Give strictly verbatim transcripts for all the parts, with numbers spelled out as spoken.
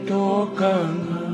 tokanga.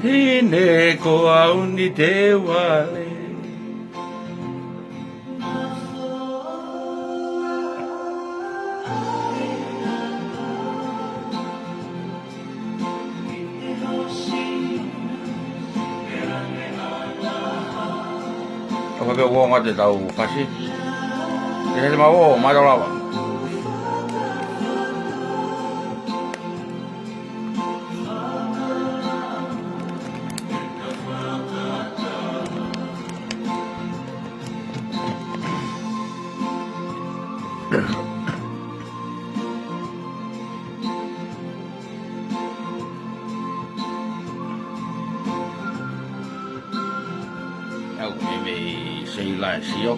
Hine ko au ni te wale. Ka pea uonga te tau kasi. Ke se mau o, mālō lava. Au, meimei Seila ʻe sio.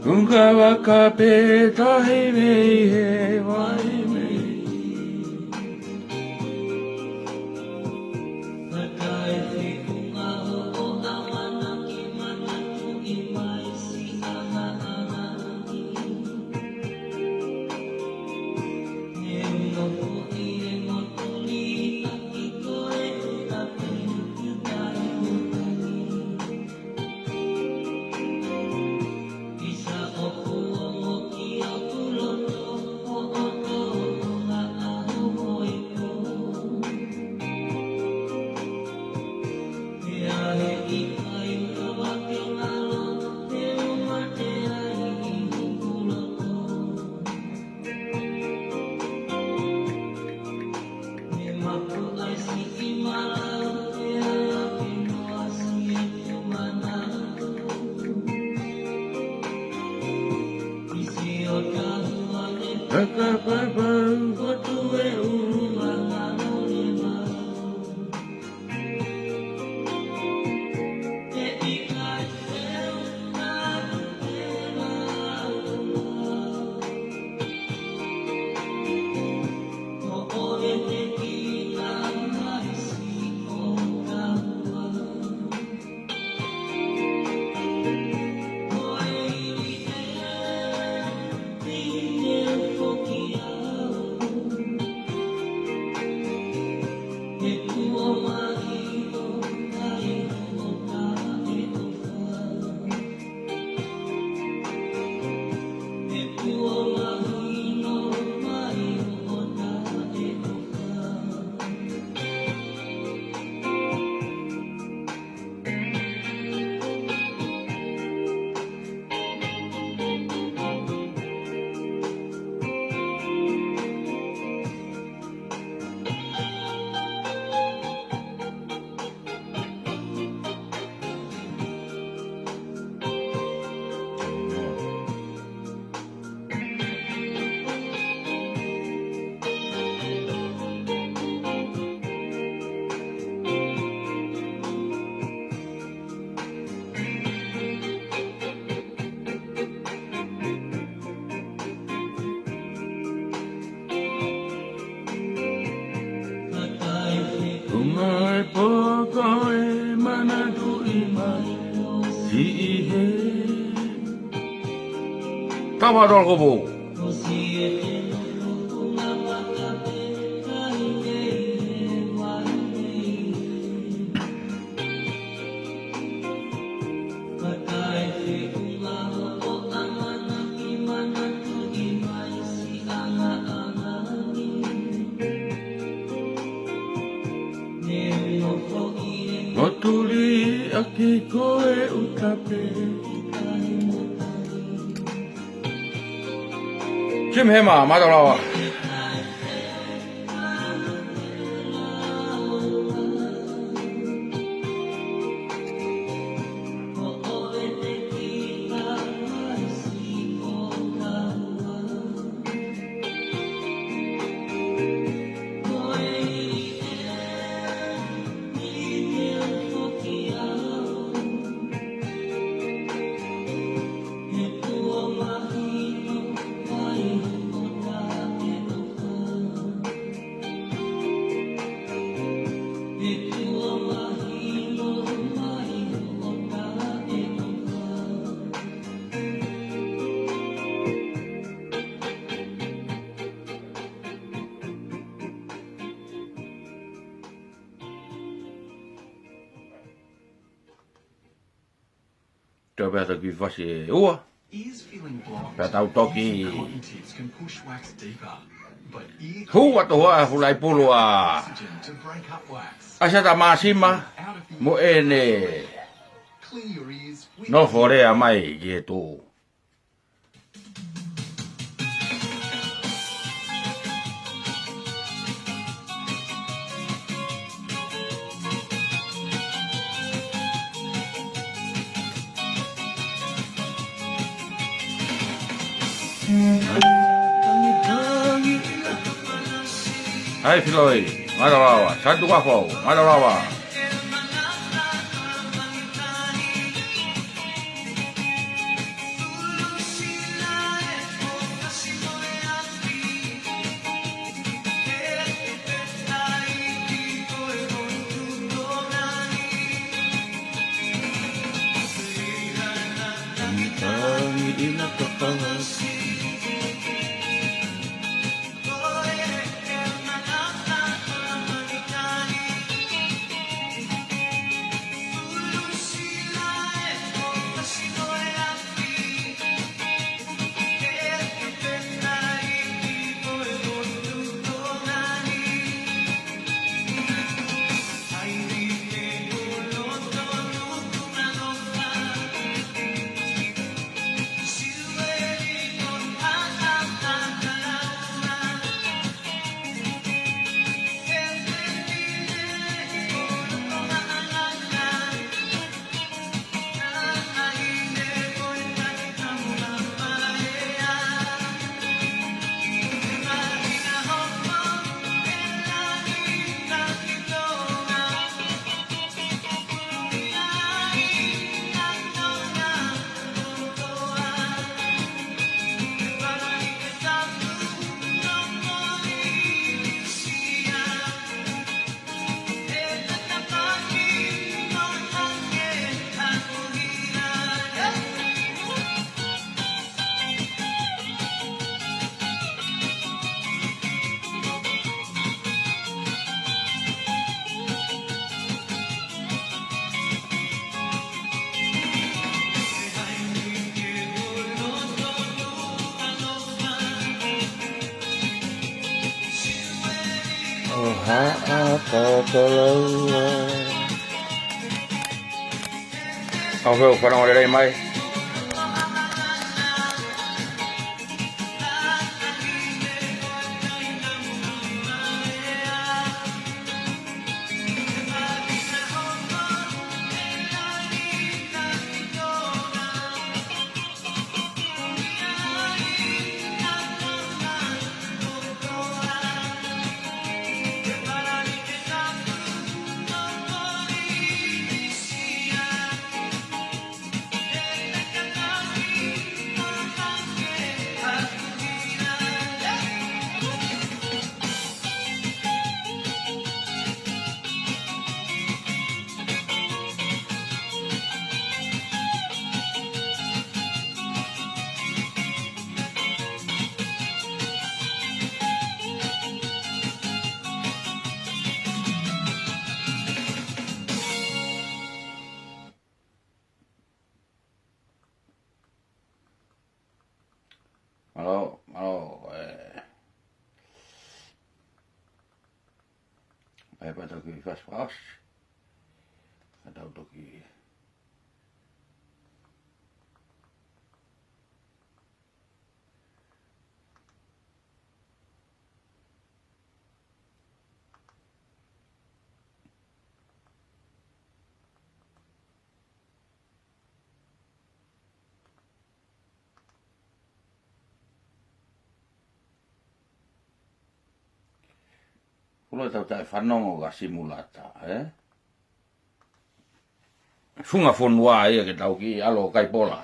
Kuo ka vaka pē tahi mei he vai mei. Tunga e poko e manatuʻi mai siʻi he. Tava tolo kopo. Motuli ʻaki ko e ʻuta pē. Jim Hema, mālō lava. Tau pea toki fasi e ua. Pea tau toki hū atu hoa e fulaipulu ʻa ʻAisata Māsima mo ʻene nofo lea mai ki he tuʻu. Hai Filoi, mālō lava. Santu Kafo, mālō lava. ʻa, ʻa, ka, ka, lau, ʻa. ʻOku ou fanongo lelei mai. Mālō, mālō, ē. Pea pea toki fast pass. Ka tau toki. Kuo lava ʻetau taʻefanongo ka Simulata, ē? Funga fonua ia ke tau kiʻi ʻalu ʻo kai pola.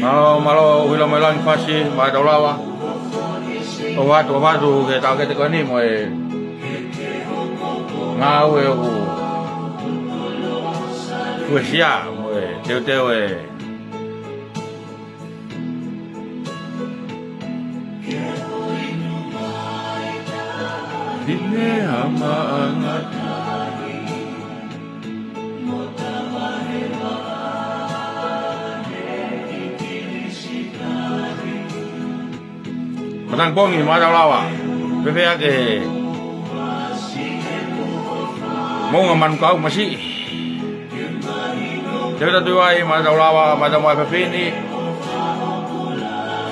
Mālō, mālō, ʻUhila mo e Langi Fasi, Maʻa Taulava. ʻOfa atu, ʻofa atu ki he taʻokete ko eni mo e ngāue ʻoku uesia mo e teuteu e Hine a maʻanga. Matangi pongi, Maʻa Taulava. Pehē ake Moʻunga Manukau Masiʻi. Tēvita Tuʻivai, Maʻa Taulava, Maʻa Taumaiʻifafine.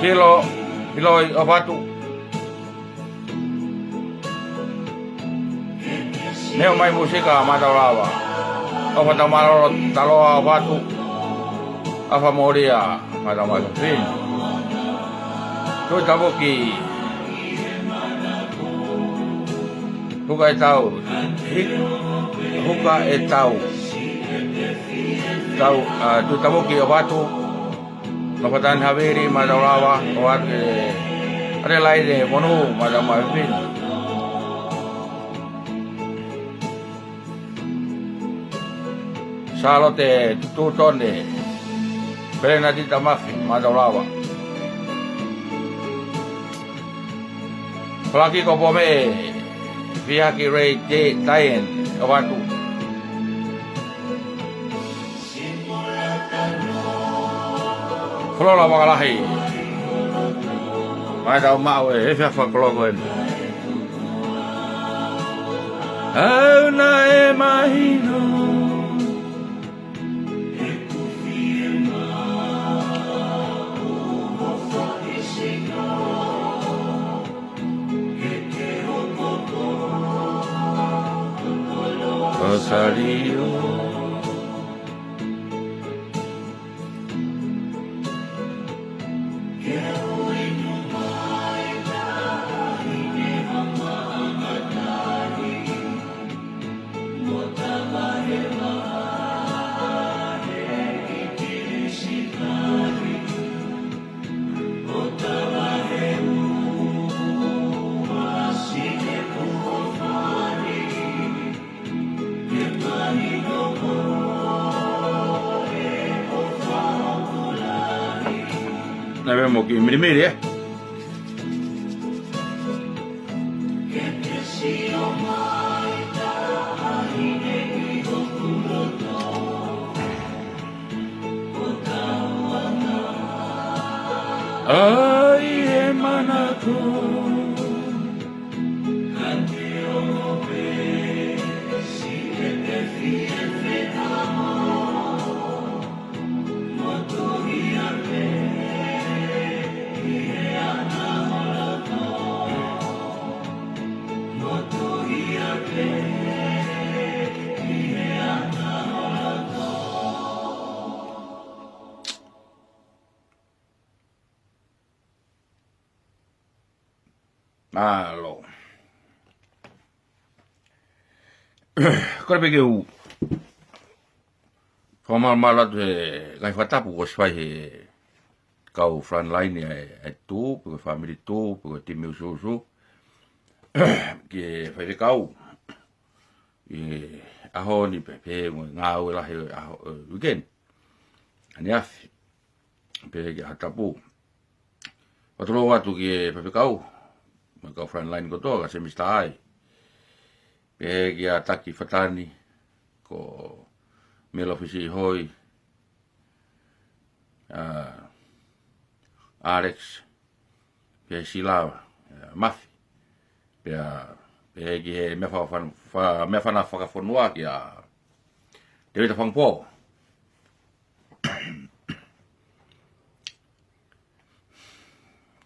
Silo, Siloi, ʻofa atu. Neomai Musika, Maʻa Taulava. ʻOfa Taumālolo Taloa, ʻofa atu. ʻAfa Molia, Maʻa Taumaiʻifafine. Tuʻi Tavuki. Huka ʻe Tau. Hik-, Huka ʻe Tau. Tau, ā, Tuʻi Tavuki, ʻofa atu. Nofo Tani Havili, Maʻa Taulava, ʻofa atu ki he Adelaide Fonu, Maʻa Taumaiʻifafine. Sālote Tutone, Pelenati Tamafi, Maʻa Taulava. Palakiko Pome, Fiaki Rei Te Taien, ʻofa atu. Folola Vakalahi. Mai tau maʻu e efiafi fakakoloko eni. Au naʻe mahino. Rosario. Naʻe mo ki milimili, ē? Ai e manako. Mālō. Kole pē ke u fakamalumalu atu he ngaahi fakatapu kuo ʻosi fai he kau frontline ʻa e, ʻa e Tū, pe ko e fāmili Tū, pe ko e timi ʻusuʻusu, ki he faifekau ʻi he ʻaho ni pea pehē mo e ngāue lahi ʻo e ʻaho, ʻo e weekend. ʻAneafi. Pehē ki he ʻaho tapu. Fakatulou atu ki he faifekau, mo e kau frontline kotoa, kae ʻosi Misa Ai. Pehē kia Taki Fatani, ko Melo Fisi Hoi, ʻa Alex, pea Sila, ʻa Mafi. Pea, pehē ki he meʻa fa-, fa-, fa-, meʻafana fakafonua kia Tevita Fangupō.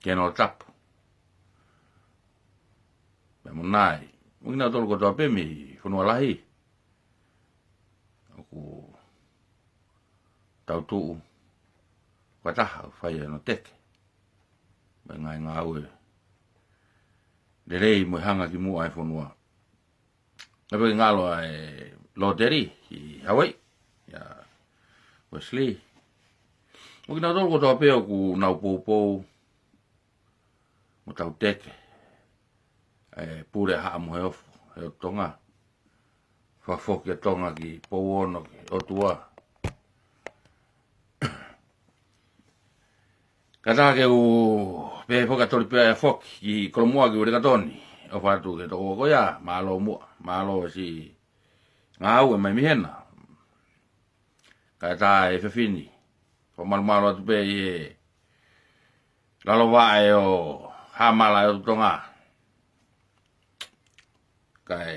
Kenolo Tapu. Pea mo Nai. Mo kinautolu kotoa pē mei fonua lahi. ʻOku tau tuʻu fakataha ʻo fai hono teke. Mo e ngaahi ngāue lelei mo e hanga ki muʻa ʻa e fonua. Naʻe pehē ngalo ʻa e loteri ʻi Hawaii, ʻia Wesley. Mo kinautolu kotoa pē ʻoku nau poupou mo tau teke ʻa e pule Haʻa Moheofo ʻo Tonga. Fakafoki ʻa Tonga ki he pou ono ki he ʻOtua. Kae ʻatā ke u pehē fakatoli pea ʻe foki ki Kolomuʻa ki Uelikatoni. ʻOfa atu ki he tokoua ko ia, mālō muʻa, mālō siʻi ngāue mai mei hena. Kae ʻatā e fefine, fakamalumalu atu pē ʻi he lalo vaʻe ʻo Haʻamala ʻo Tonga. Kae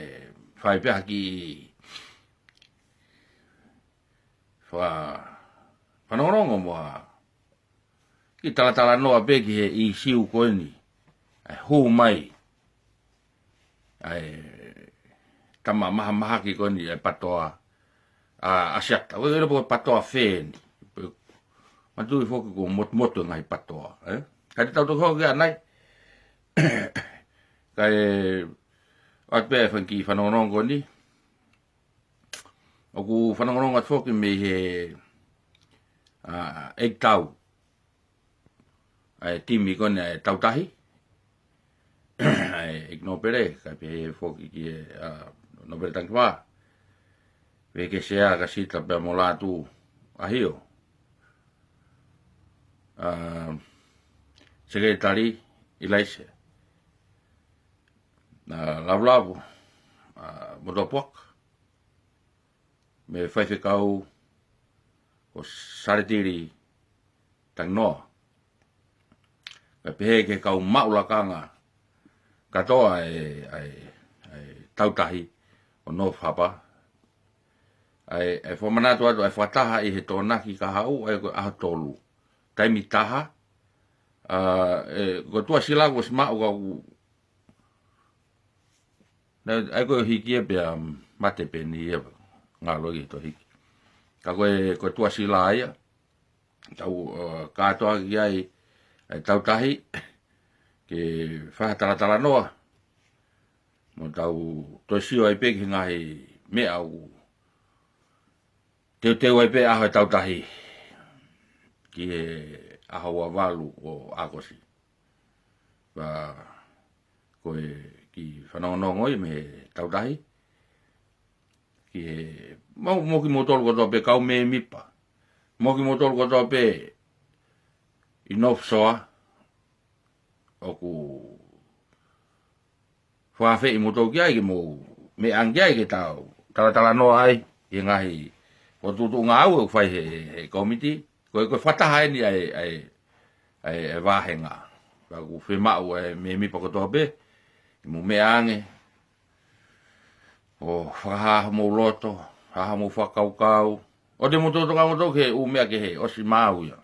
fai pē ha kiʻi fa-, fanongonongo mo ha kiʻi talatalanoa pē ki he ʻīsiu ko eni. ʻA e hū mai ʻa e tama mahamahaki ko eni, ʻa e PATOA, ʻa, ʻAsiata. ʻOku ʻikai ke ʻilo pe ko e PATOA fē eni. Pe, manatuʻi foki kuo motumotu e ngaahi PATOA, ē? Kae te tau toki hoko ki ai ʻanai. Kae ʻoatu pē e fanga kiʻi fanongonongo ko eni. ʻOku fanongonongo atu foki mei he, ʻa, ʻEiki Tau. ʻA e timi ko eni ʻa e Tautahi. ʻA e ʻEiki Nōpele, kae pehē foki ki he, ʻa, Nōpele Tangifā. Pehē ki he Sea Kasita pea mo Lātū ʻAhio. ʻA, Sekelitali ʻIlaise. ʻA, Lavulavu, ʻa, Motuʻapuaka. Mo e faifekau ko Saletili Tanginoa. Kae pehē ki he kau maʻu lakanga kātoa ʻa e, ʻa e, ʻa e Tautahi ʻo North Harbour. ʻA e, ʻa e fakamanatu atu ʻa e fakataha ʻi he Tokonaki kahaʻu ʻa e ko e ʻaho tolu. Taimi taha, ʻa, ʻe, ko e tuʻasila kuo ʻosi maʻu ka ʻoku naʻe, ʻa ia ko e hiki ia pea mate pē eni ia, ngalo ki he toe hiki. Ka ko e, ko e tuʻasila ia, tau, ʻa, kātoa ki ai, ʻa e Tautahi, ke fai ha talatalanoa, mo tau toe sio ai pē ki he ngaahi meʻa ʻoku teuteu ai pē ʻaho e Tautahi ki he ʻaho ua valu ʻo ʻAokosi. Pea ko e kiʻi fanongonongo ia mei he Tautahi. Ki he, mo, mo kimoutolu kotoa pē kau mēmipa. Mo kimoutolu kotoa pē ʻi North Shore, ʻoku fakaafeʻi kimoutolu ki ai ke mou meʻa ange ki ai ke tau talatalanoa ai ʻi he ngaahi fokotuʻutuʻu ngāue ʻoku fai he, he, he kōmiti. Ko e, ko e fakataha eni ʻa e, ʻa e, ʻa e, ʻa e vāhenga. Pea ʻoku fiemaʻu ʻe he mēmipa kotoa pē ke mou meʻa ange ʻo fakahā homou loto, hā homou fakakaukau. ʻOua te mou tokanga kimoutolu ki he ʻū meʻa kehe, ʻosi maau ia.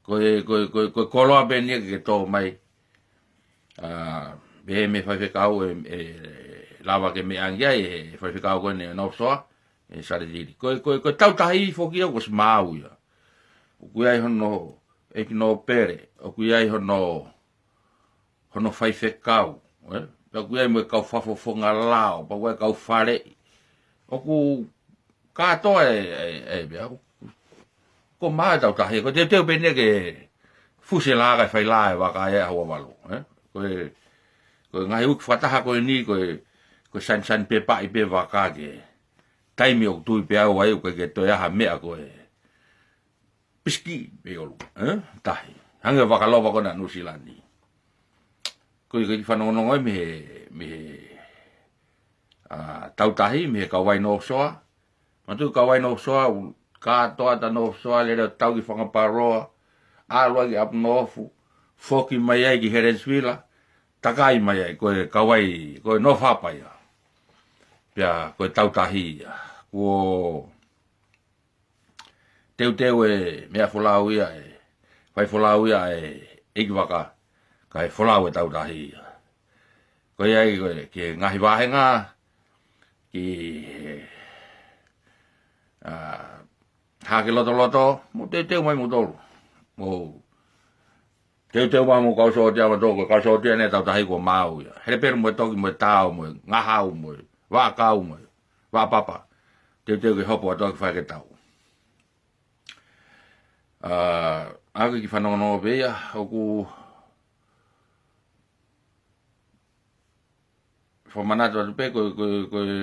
Ko e, ko e, ko e, ko e koloa pē eni ia ke ke tō mai. ʻA, pehē mei he faifekau ʻe, ʻe lava ke meʻa ange ki ai ʻe he faifekau ko eni ʻo North Shore, ʻe Saletili. Ko e, ko e, ko e tautahi foki ia kuo ʻosi maau ia. ʻOku ʻi ai hono ʻEiki Nōpele, ʻoku ʻi ai hono hono faifekau, ē? Pea ʻoku ʻi ai mo e kau fakafofonga lao, pea ʻoku ʻi ai kau faleʻi. ʻOku kātoa e, e, e, meʻa, ko e maau e tautahi, ko e teuteu pē eni ia ke fusi e lā kae fai lā e vaka ʻi he ʻaho ua valu, ē? Ko e, ko e ngaahi uike fakataha ko eni, ko e, ko e sainisainia pē pea ʻi ai pē vaka ke taimi ʻoku tui pē au ai, ʻoku ʻikai ke toe ʻi ai ha meʻa ko e pisiki, pē ʻolu, ē? Tahi. Hangē ha vaka lova ko ena ʻa Nuʻusila ni. Ko e, ko e kiʻi fanongonongo ia mei he, mei he, ʻa, tautahi, mei he kauvai North Shore. Manatuʻi kauvai North Shore, ʻoku kātoa ʻa North Shore, lele ʻo tau ki Whangaparāoa, ʻalu ai ki ʻApinolofu, foki mai ai ki Helensivila, takai mai ai, ko e kauvai, ko e North Harbour ia. Pea ko e tautahi ia. Kuo teuteu e meʻa folau ia, e fai folau ia ʻe he ʻeikivaka, kae folau e tautahi ia. Ko ia ai ko e, ki he ngaahi vāhenga, ki he, ʻa, hā ke lotoloto, mou teuteu mai kimoutolu. Mou teuteu mai homou kau sōtia, manatuʻi ko e kau sōtia eni e tautahi kuo maau ia. Hele pē mo e toki, mo e tao, mo e ngahau, mo e vaʻakau, mo e vaʻapapa. Teuteu ke hopo atu ʻo fai ke tau. ʻA, ʻa ko e kiʻi fanongonongo pē ia, ʻoku fakamanatu atu pē ko e, ko e, ko e,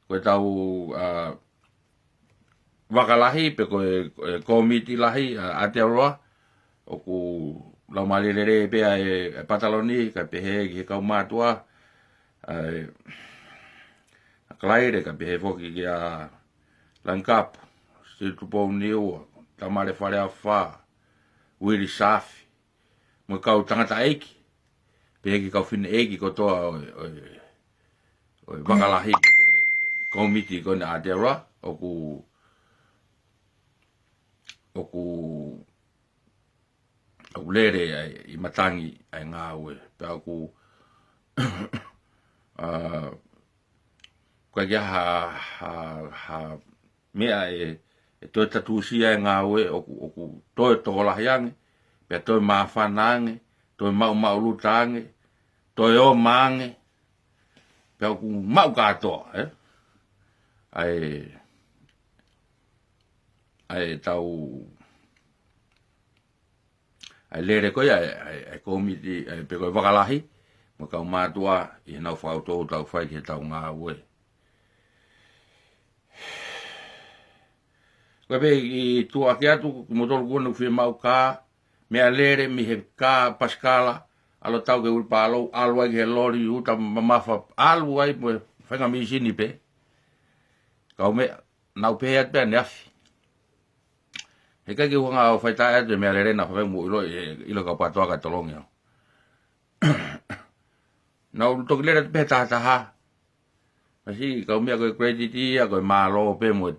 ko e tau, ʻa, vaka lahi, pe ko e, ko e kōmiti lahi, ʻa, Aotearoa, ʻoku laumālie lelei pē ʻa e, e Pataloni, kae pehē ki he kau mātuʻa, ʻa e, ʻa Kalaile, kae pehē foki kia Langikapu, Situpou Niua, Tamale Faleafa, Uili Safi, mo e kau tangataʻeiki, pehē ki he kau fineʻeiki kotoa ʻo e, ʻo e, ʻo e vaka lahi, ʻo e kōmiti ko ena ʻa Aotearoa, ʻoku, ʻoku, ʻoku lele ai ʻi matangi ʻa e ngāue, pea ʻoku, ʻa, ʻoku ʻikai ke ʻi ai ha, ha, ha meʻa ʻe, ʻe toe tatusia e ngāue ʻoku, ʻoku toe tokolahi ange, pea toe māfana ange, toe maʻumaʻuluta ange, toe oma ange, pea ʻoku maʻu kātoa, ē? ʻA e, ʻa e tau, ʻa e lele ko ia, ʻa e, ʻa e, ʻa e kōmiti, ʻa e pe ko e vaka lahi, mo e kau mātuʻa ʻi heʻenau fakaʻutoʻuta ʻoku fai ki heʻetau ngāue. Ko e pehē ʻi tuʻa ake atu, kimoutolu kuo ʻosi fiemaʻu kā, meʻalele mei he kā pasikala, ʻalu ʻo tau ki he ʻulupālou, ʻalu ai ki he loli, uta mamafa, ʻalu ai mo e faʻahinga mīsini pē. Kaumeʻa, naʻá ku pehē atu pē ʻaneafi. Heʻikai ke u hanga ʻo fai taʻe atu e meʻalele naʻe fai mo ʻilo, ʻe ʻilo kau pātoa ka tolongi au. Naʻá ku toki lele atu pē he tahataha. Masiʻi kaumeʻa ko e credit ia ko e mālō pē mo e.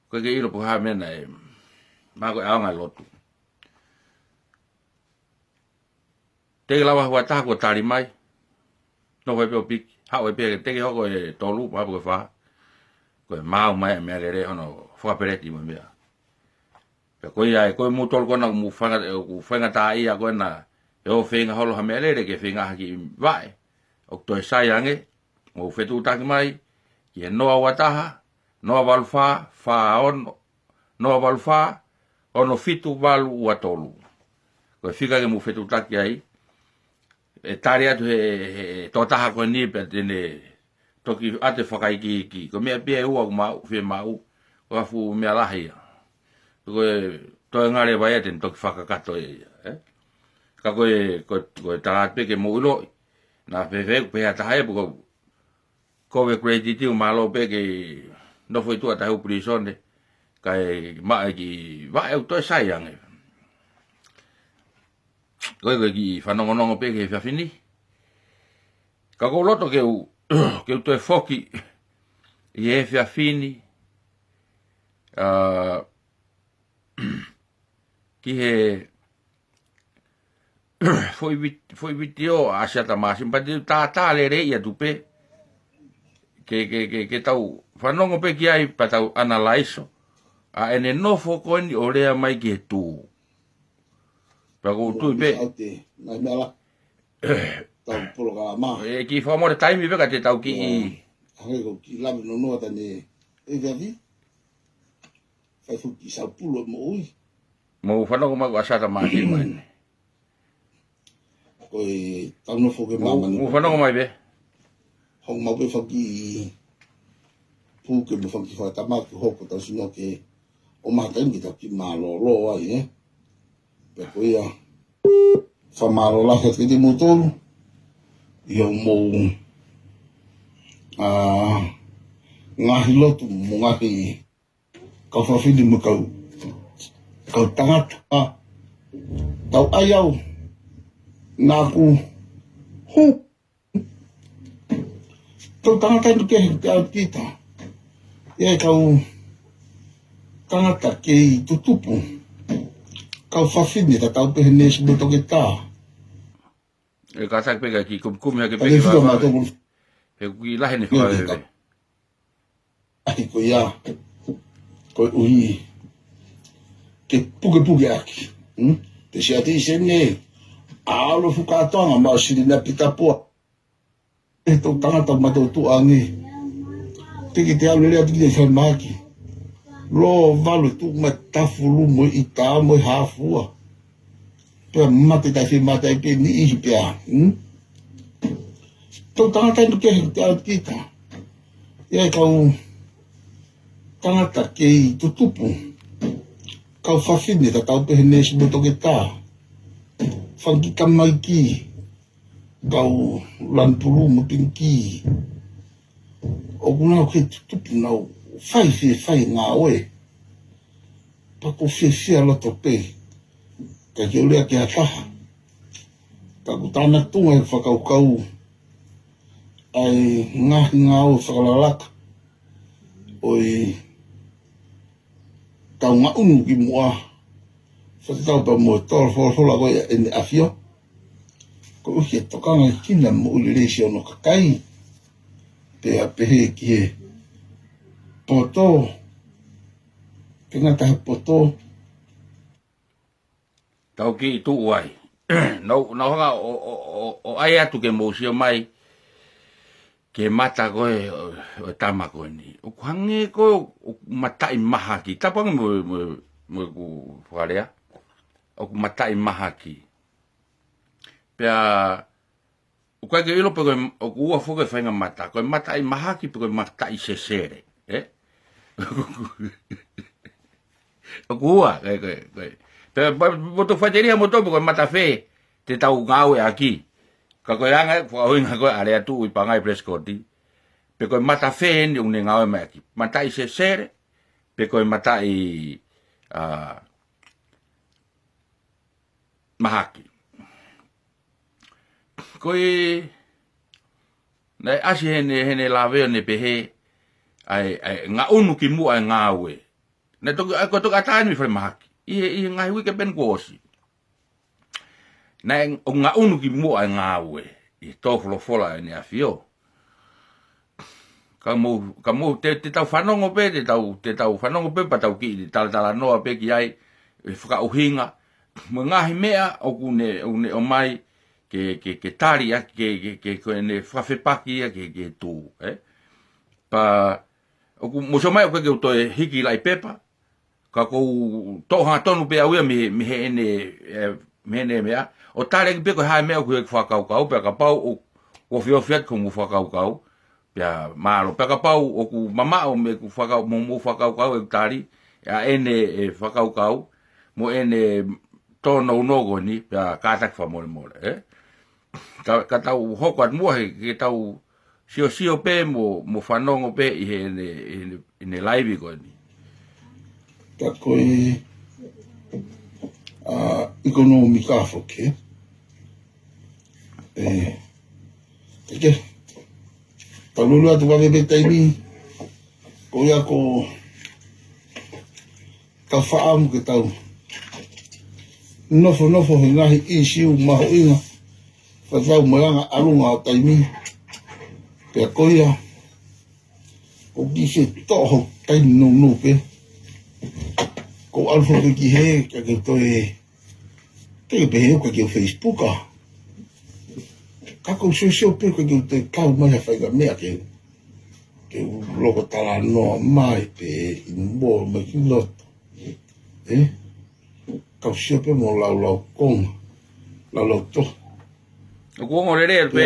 ʻOku ʻikai ke ʻilo pe ko e hā e meʻa naʻe. Mahalo ko e ʻaonga e lotu. Teʻeki lava ʻe ha taha kuo tali mai. Nofo ai pē ʻo piki. Haʻu ai pē teʻeki hoko e tolu, pe ko e fā. Ko e maau mai e meʻalele hono fakapeleti mo e meʻa. Pea ko ia ē, ko e mou tolu ko ena ʻoku mou fainga, ʻoku faingataʻaʻia ko ena, ʻe ō feinga holo ha meʻalele ke feinga ha kiʻi vaʻe. ʻOku toe sai ange, mou fetuʻutaki mai, ki he noa ua taha, noa valu fā, fā ono, noa valu fā, ono fitu valu ua tolu. Ko e fika ke mou fetuʻutaki ai, ʻe tali atu he, he, he tokotaha ko eni pea te ne toki ʻoatu e fakaikiiki. Ko e meʻa pē ia ʻe ua ʻoku maʻu, fiemaʻu, ko e fuʻu meʻa lahi ia. Ko e toe ngale vai ʻa e te ne toki fakakakato ʻe ia, ē? Ka ko e, ko e, ko e tala atu pē ke mou ʻiloʻi. Naʻa fēfē ʻoku pehē ʻa taha ē, pe ko ko e credit ʻoku mālō pē ke nofo ʻi tuʻa tahi ʻo pilīsone, kae maʻu e kiʻi vaʻe ʻoku toe sai ange. Ko e, ko e kiʻi fanongonongo pē ki he efiafi ni. Ka ʻoku ou loto ke u, ke u toe foki ʻi he efiafi ni, ā, ki he foʻi vit-, foʻi vitiō ʻa Siata Māsima, pea te u tātā lelei atu pē, ke, ke, ke, ke tau fanongo pē ki ai, pea tau analaiso ʻa ʻene nofo ko eni ʻo lea mai ki he tū. Pea ʻoku ou tui pē. Au te, ngai mea la. Tau polokalama. ʻE kiʻi fakamole taimi pē ka te tau kiʻi. Ia. Hangē ko e kiʻi lave nonoa atu eni, ʻe Viavi. Fai fuki saupulu e moʻui. Mou fanongo mai ko ʻa Siata Māsima eni. Ko e tau nofo ke mou, māmani. Mou fanongo mai pē. Hong mau pē faki pū ke mo faki fakatama ke hoko tau sino ke ʻo mahataimi ke tau kiʻi mālōlō ai, ē. Pea ko ia, fakamālō lahi atu kiate kimoutolu ʻi hoʻomou, ā, ngaahi lotu mo ngaahi kau fafine mo e kau, kau tangata, ā, tau ʻai au, naʻa ku hū, tau tangata inu ke, ke au kita. ʻI ai e kau tangata kei tutupu, kau fafine tatau pē he neesi mo e toketā. ʻE kātaki pē ka kiʻi kumikumi hake pē. Ka ke fika mātou. He ʻoku kiʻi lahi ʻene fakaveve. ʻAi ko ia, koeʻuhi ke pukepuke ʻaki. Hmm? Te siati i sene, ʻa ʻAlo Fukatoanga mo Silina Pitapua. ʻE tau tangata mātou tuʻange. Te ke te ʻalu lelei atu ki te fai mahaki. Lōvalu tuʻu mai Tafulu mo ʻIta mo e Hafua. Pea mate tai fie mate ai pē ni ihi pea. Hmm? Tau tangata inu ke he te au kita. ʻI ai e kau tangata kei tutupu, kau fafine tatau pē he neesi mo e toketā. Fanga kiʻi tamaiki, kau lanu pulū mo e piniki. ʻOku nau kei tutupu nau fai fie fai ngāue. Pea ʻoku ou fiefia loto pē. Ka ke u lea ki ha taha. Ka ʻoku tānaki tuʻunga e fakakaukau ʻa e ngaahi ngāue fakalalaka ʻo e tau ngaʻunu ki muʻa. Fakatau pē mo e tō folofola ko ia ʻEne ʻAfio. Koeʻuhi ke tokanga ki he moʻui lelei siʻono kakai. Pea pehē ki he poto. Ke ngata he poto. Tau kiʻi tuʻu ai. Nau, nau hanga ʻo, ʻo, ʻo, ʻo ʻai atu ke mou sio mai ki he mata ko ē ʻo, ʻo e tama ko eni. ʻOku hangē ko ē ʻoku mataʻi mahaki. Tapu ange mo, mo, mo ʻeku fakalea. ʻOku mataʻi mahaki. Pea ʻoku ʻikai ke ʻilo pe ko e, ʻoku ua foki e faʻahinga mata. Ko e mataʻi mahaki pe ko e mataʻi sesele. Ē? ʻOku ua, ko e, ko e, ko e. Pea, pea, mo tau faʻiteliha mo tau pe ko e mata fē te tau ngāueʻaki. Ka ko e anga ʻeku fakaʻuhinga ko ē ʻa e lea tuʻu ʻi Pangai Prescott. Pe ko e mata fē eni ʻoku ne ngāue mai ʻaki. Mataʻi sesele, pe ko e mataʻi, ā, mahaki. Ko e, naʻe ʻasi heʻene, heʻene lave ʻo ne pehē, ʻa e, ʻa e ngaʻunu ki muʻa e ngāue. Naʻe toki, ʻa e ko e toki ʻatā eni mei falemahaki. ʻI he, ʻi he ngaahi uike pē eni kuo ʻosi. Naʻe ʻo ngaʻunu ki muʻa e ngāue. ʻI he tō folofola ʻEne ʻAfio. Ka mou, ka mou te, te tau fanongo pē, te tau, te tau fanongo pē, pea tau kiʻi talatalanoa pē ki ai, ʻe fakaʻuhinga. Mo e ngaahi meʻa ʻoku ne, ʻoku ne ʻomai ke, ke, ke tali ʻaki, ke, ke, ke, ko ʻene fakafepaki ia ke, ke tū, ē? Pea, ʻoku, mou sio mai ʻoku ʻikai ke u toe hiki laʻi pepa, ka ʻoku ou toʻo hangatonu pē au ia mei, mei heʻene, ē, mei heʻene meʻa. ʻO tali ʻaki pē ko e hā e meʻa ʻoku ʻi heʻeku fakakaukau, pea kapau ʻoku, ʻoku ofiofi atu ko hoʻomou fakakaukau, pea mālō. Pea kapau ʻoku mamaʻo mei heʻeku fakakau-, mo, mo fakakaukau ʻeku tali, ʻa ʻene ʻe fakakaukau, mo ʻene tōnounou ko eni, pea kātaki fakamolemole, ē? Ka, ka tau hoko atu muʻa he, ke tau siosio pē mo, mo fanongo pē ʻi heʻene, ʻene, ʻene laivi ko eni. Ka ko e, ʻa, ʻekonōmika foki, ē? ʻE, ke, tau lulu atu vave pē taimi, ko ia ko tau fakaʻamu ke tau nofonofo he ngaahi ʻīsiu mahuʻinga, fakatau mo e anga ʻalunga ʻo taimi. Pea ko ia, ʻoku kiʻi toʻo hoku taimi nounou pē. Ko e ʻalu foki ki hē, ka ke toe, te ke pehē ʻoku ʻikai ke u Facebook ʻa. Ka ʻoku ou siosio pē ʻoku ʻikai ke u toe kau mai ha faʻahinga meʻa ke, ke u loko talanoa mai pē ʻi muʻa mai ki loto. Ē? Kau sio pē mo laulau konga. Laulau to. ʻOku ongo lelei atu pē.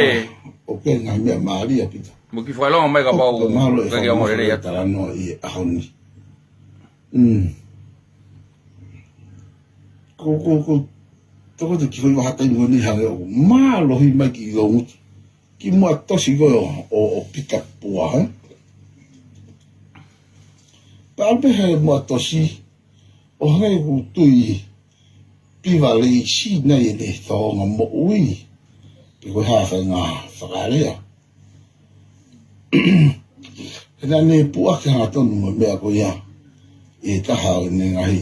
ʻOku ʻi ai ngaahi meʻa mālie ʻaupito. Mo kiʻi fakalongo mai kapau ʻoku mahalo ʻe ʻikai ke ongo lelei atu. Talanoa ʻi he ʻaho ni. Mm. Ko, ko, ko, toko te kiʻi foʻi vahaʻa taimi ko eni hangē ʻoku mālohi mai ki longutu. Kiʻi muʻa tosi ko ē ʻo, ʻo, ʻo Pita Pua, ē? Pea ʻalu pē he muʻa tosi, ʻo hangē ʻoku tui pivalei si nai ʻene tōʻonga moʻui, pe ko e hā e faʻahinga fakalea. He naʻa ne puʻaki hangatonu mo e meʻa ko ia, ʻi he taha ʻo ʻene ngaahi,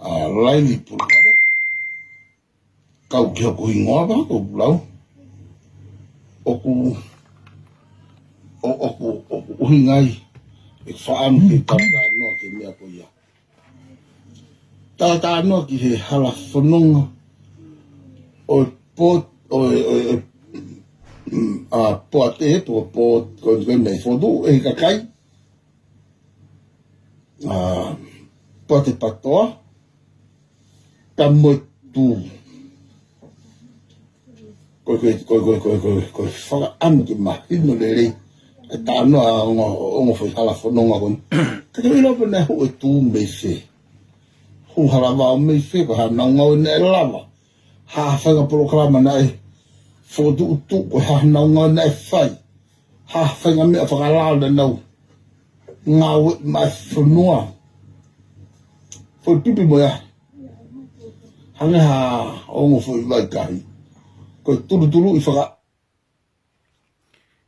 ʻa, laili pulupale. Kau ki hoku hingoa pea ko e lau. ʻOku, ʻo, ʻoku, ʻoku ʻuhinga ai ʻeku fakaʻamu ke tau talanoa ki he meʻa ko ia. Tau talanoa ki he hala fononga ʻo e poate, ʻo e, ʻo e, ʻo e, mm, ʻa, poate, pe ko e poate, ko e, ko e meʻa ʻi Fotu, ʻe he kakai. ʻA, poate PATOA, pea mo e tū. Ko e, ko e, ko e fakaʻamu ke mahino lelei e talanoa ʻa e ongo, ongo foʻi hala fononga ko eni. Ka ke ʻilo pē naʻe hū e tū mei fē. Hū hala vao mei fē, ko e hā haʻanau ngāue naʻe lava. Hā e faʻahinga polokalama naʻe fokotuʻutuʻu, ko e hā haʻanau ngāue naʻe fai. Hā e faʻahinga meʻa fakalao naʻa nau ngāueʻi maʻa e fonua. Foʻi pipi mo ia. Hangē ha ongo foʻi vaikahi. Ko e tulutuluʻi faka-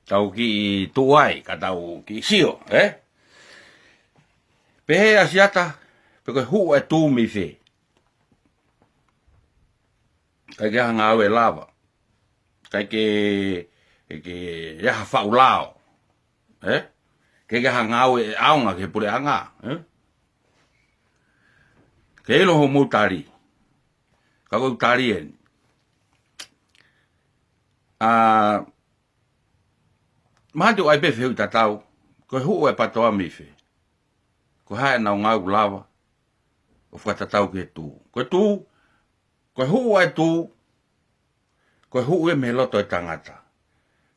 Tau kiʻi tuʻu ai, ka tau kiʻi sio, ē? Pehē ʻe ʻAsiata, pe ko e hū e tū mei fē. ʻIkai ke ʻi ai ha ngāue lava. ʻIkai ke, ke ʻi ai ha faʻu lao. Ē? ʻIkai ke ʻi ai ha ngāue ʻe ʻaonga ki he puleʻanga. Ē? Ke ʻilo hoʻomou tali. Ka ko ʻeku tali eni. ʻA, mahalo ʻoku ʻi ai pē fehuʻi tatau. Ko e hū e PATOA mei fē. Ko e hā haʻanau ngāue ʻoku lava ʻo fakatatau ki he tū. Ko e tū, ko e hū e tū, ko e hū ia mei he loto e tangata.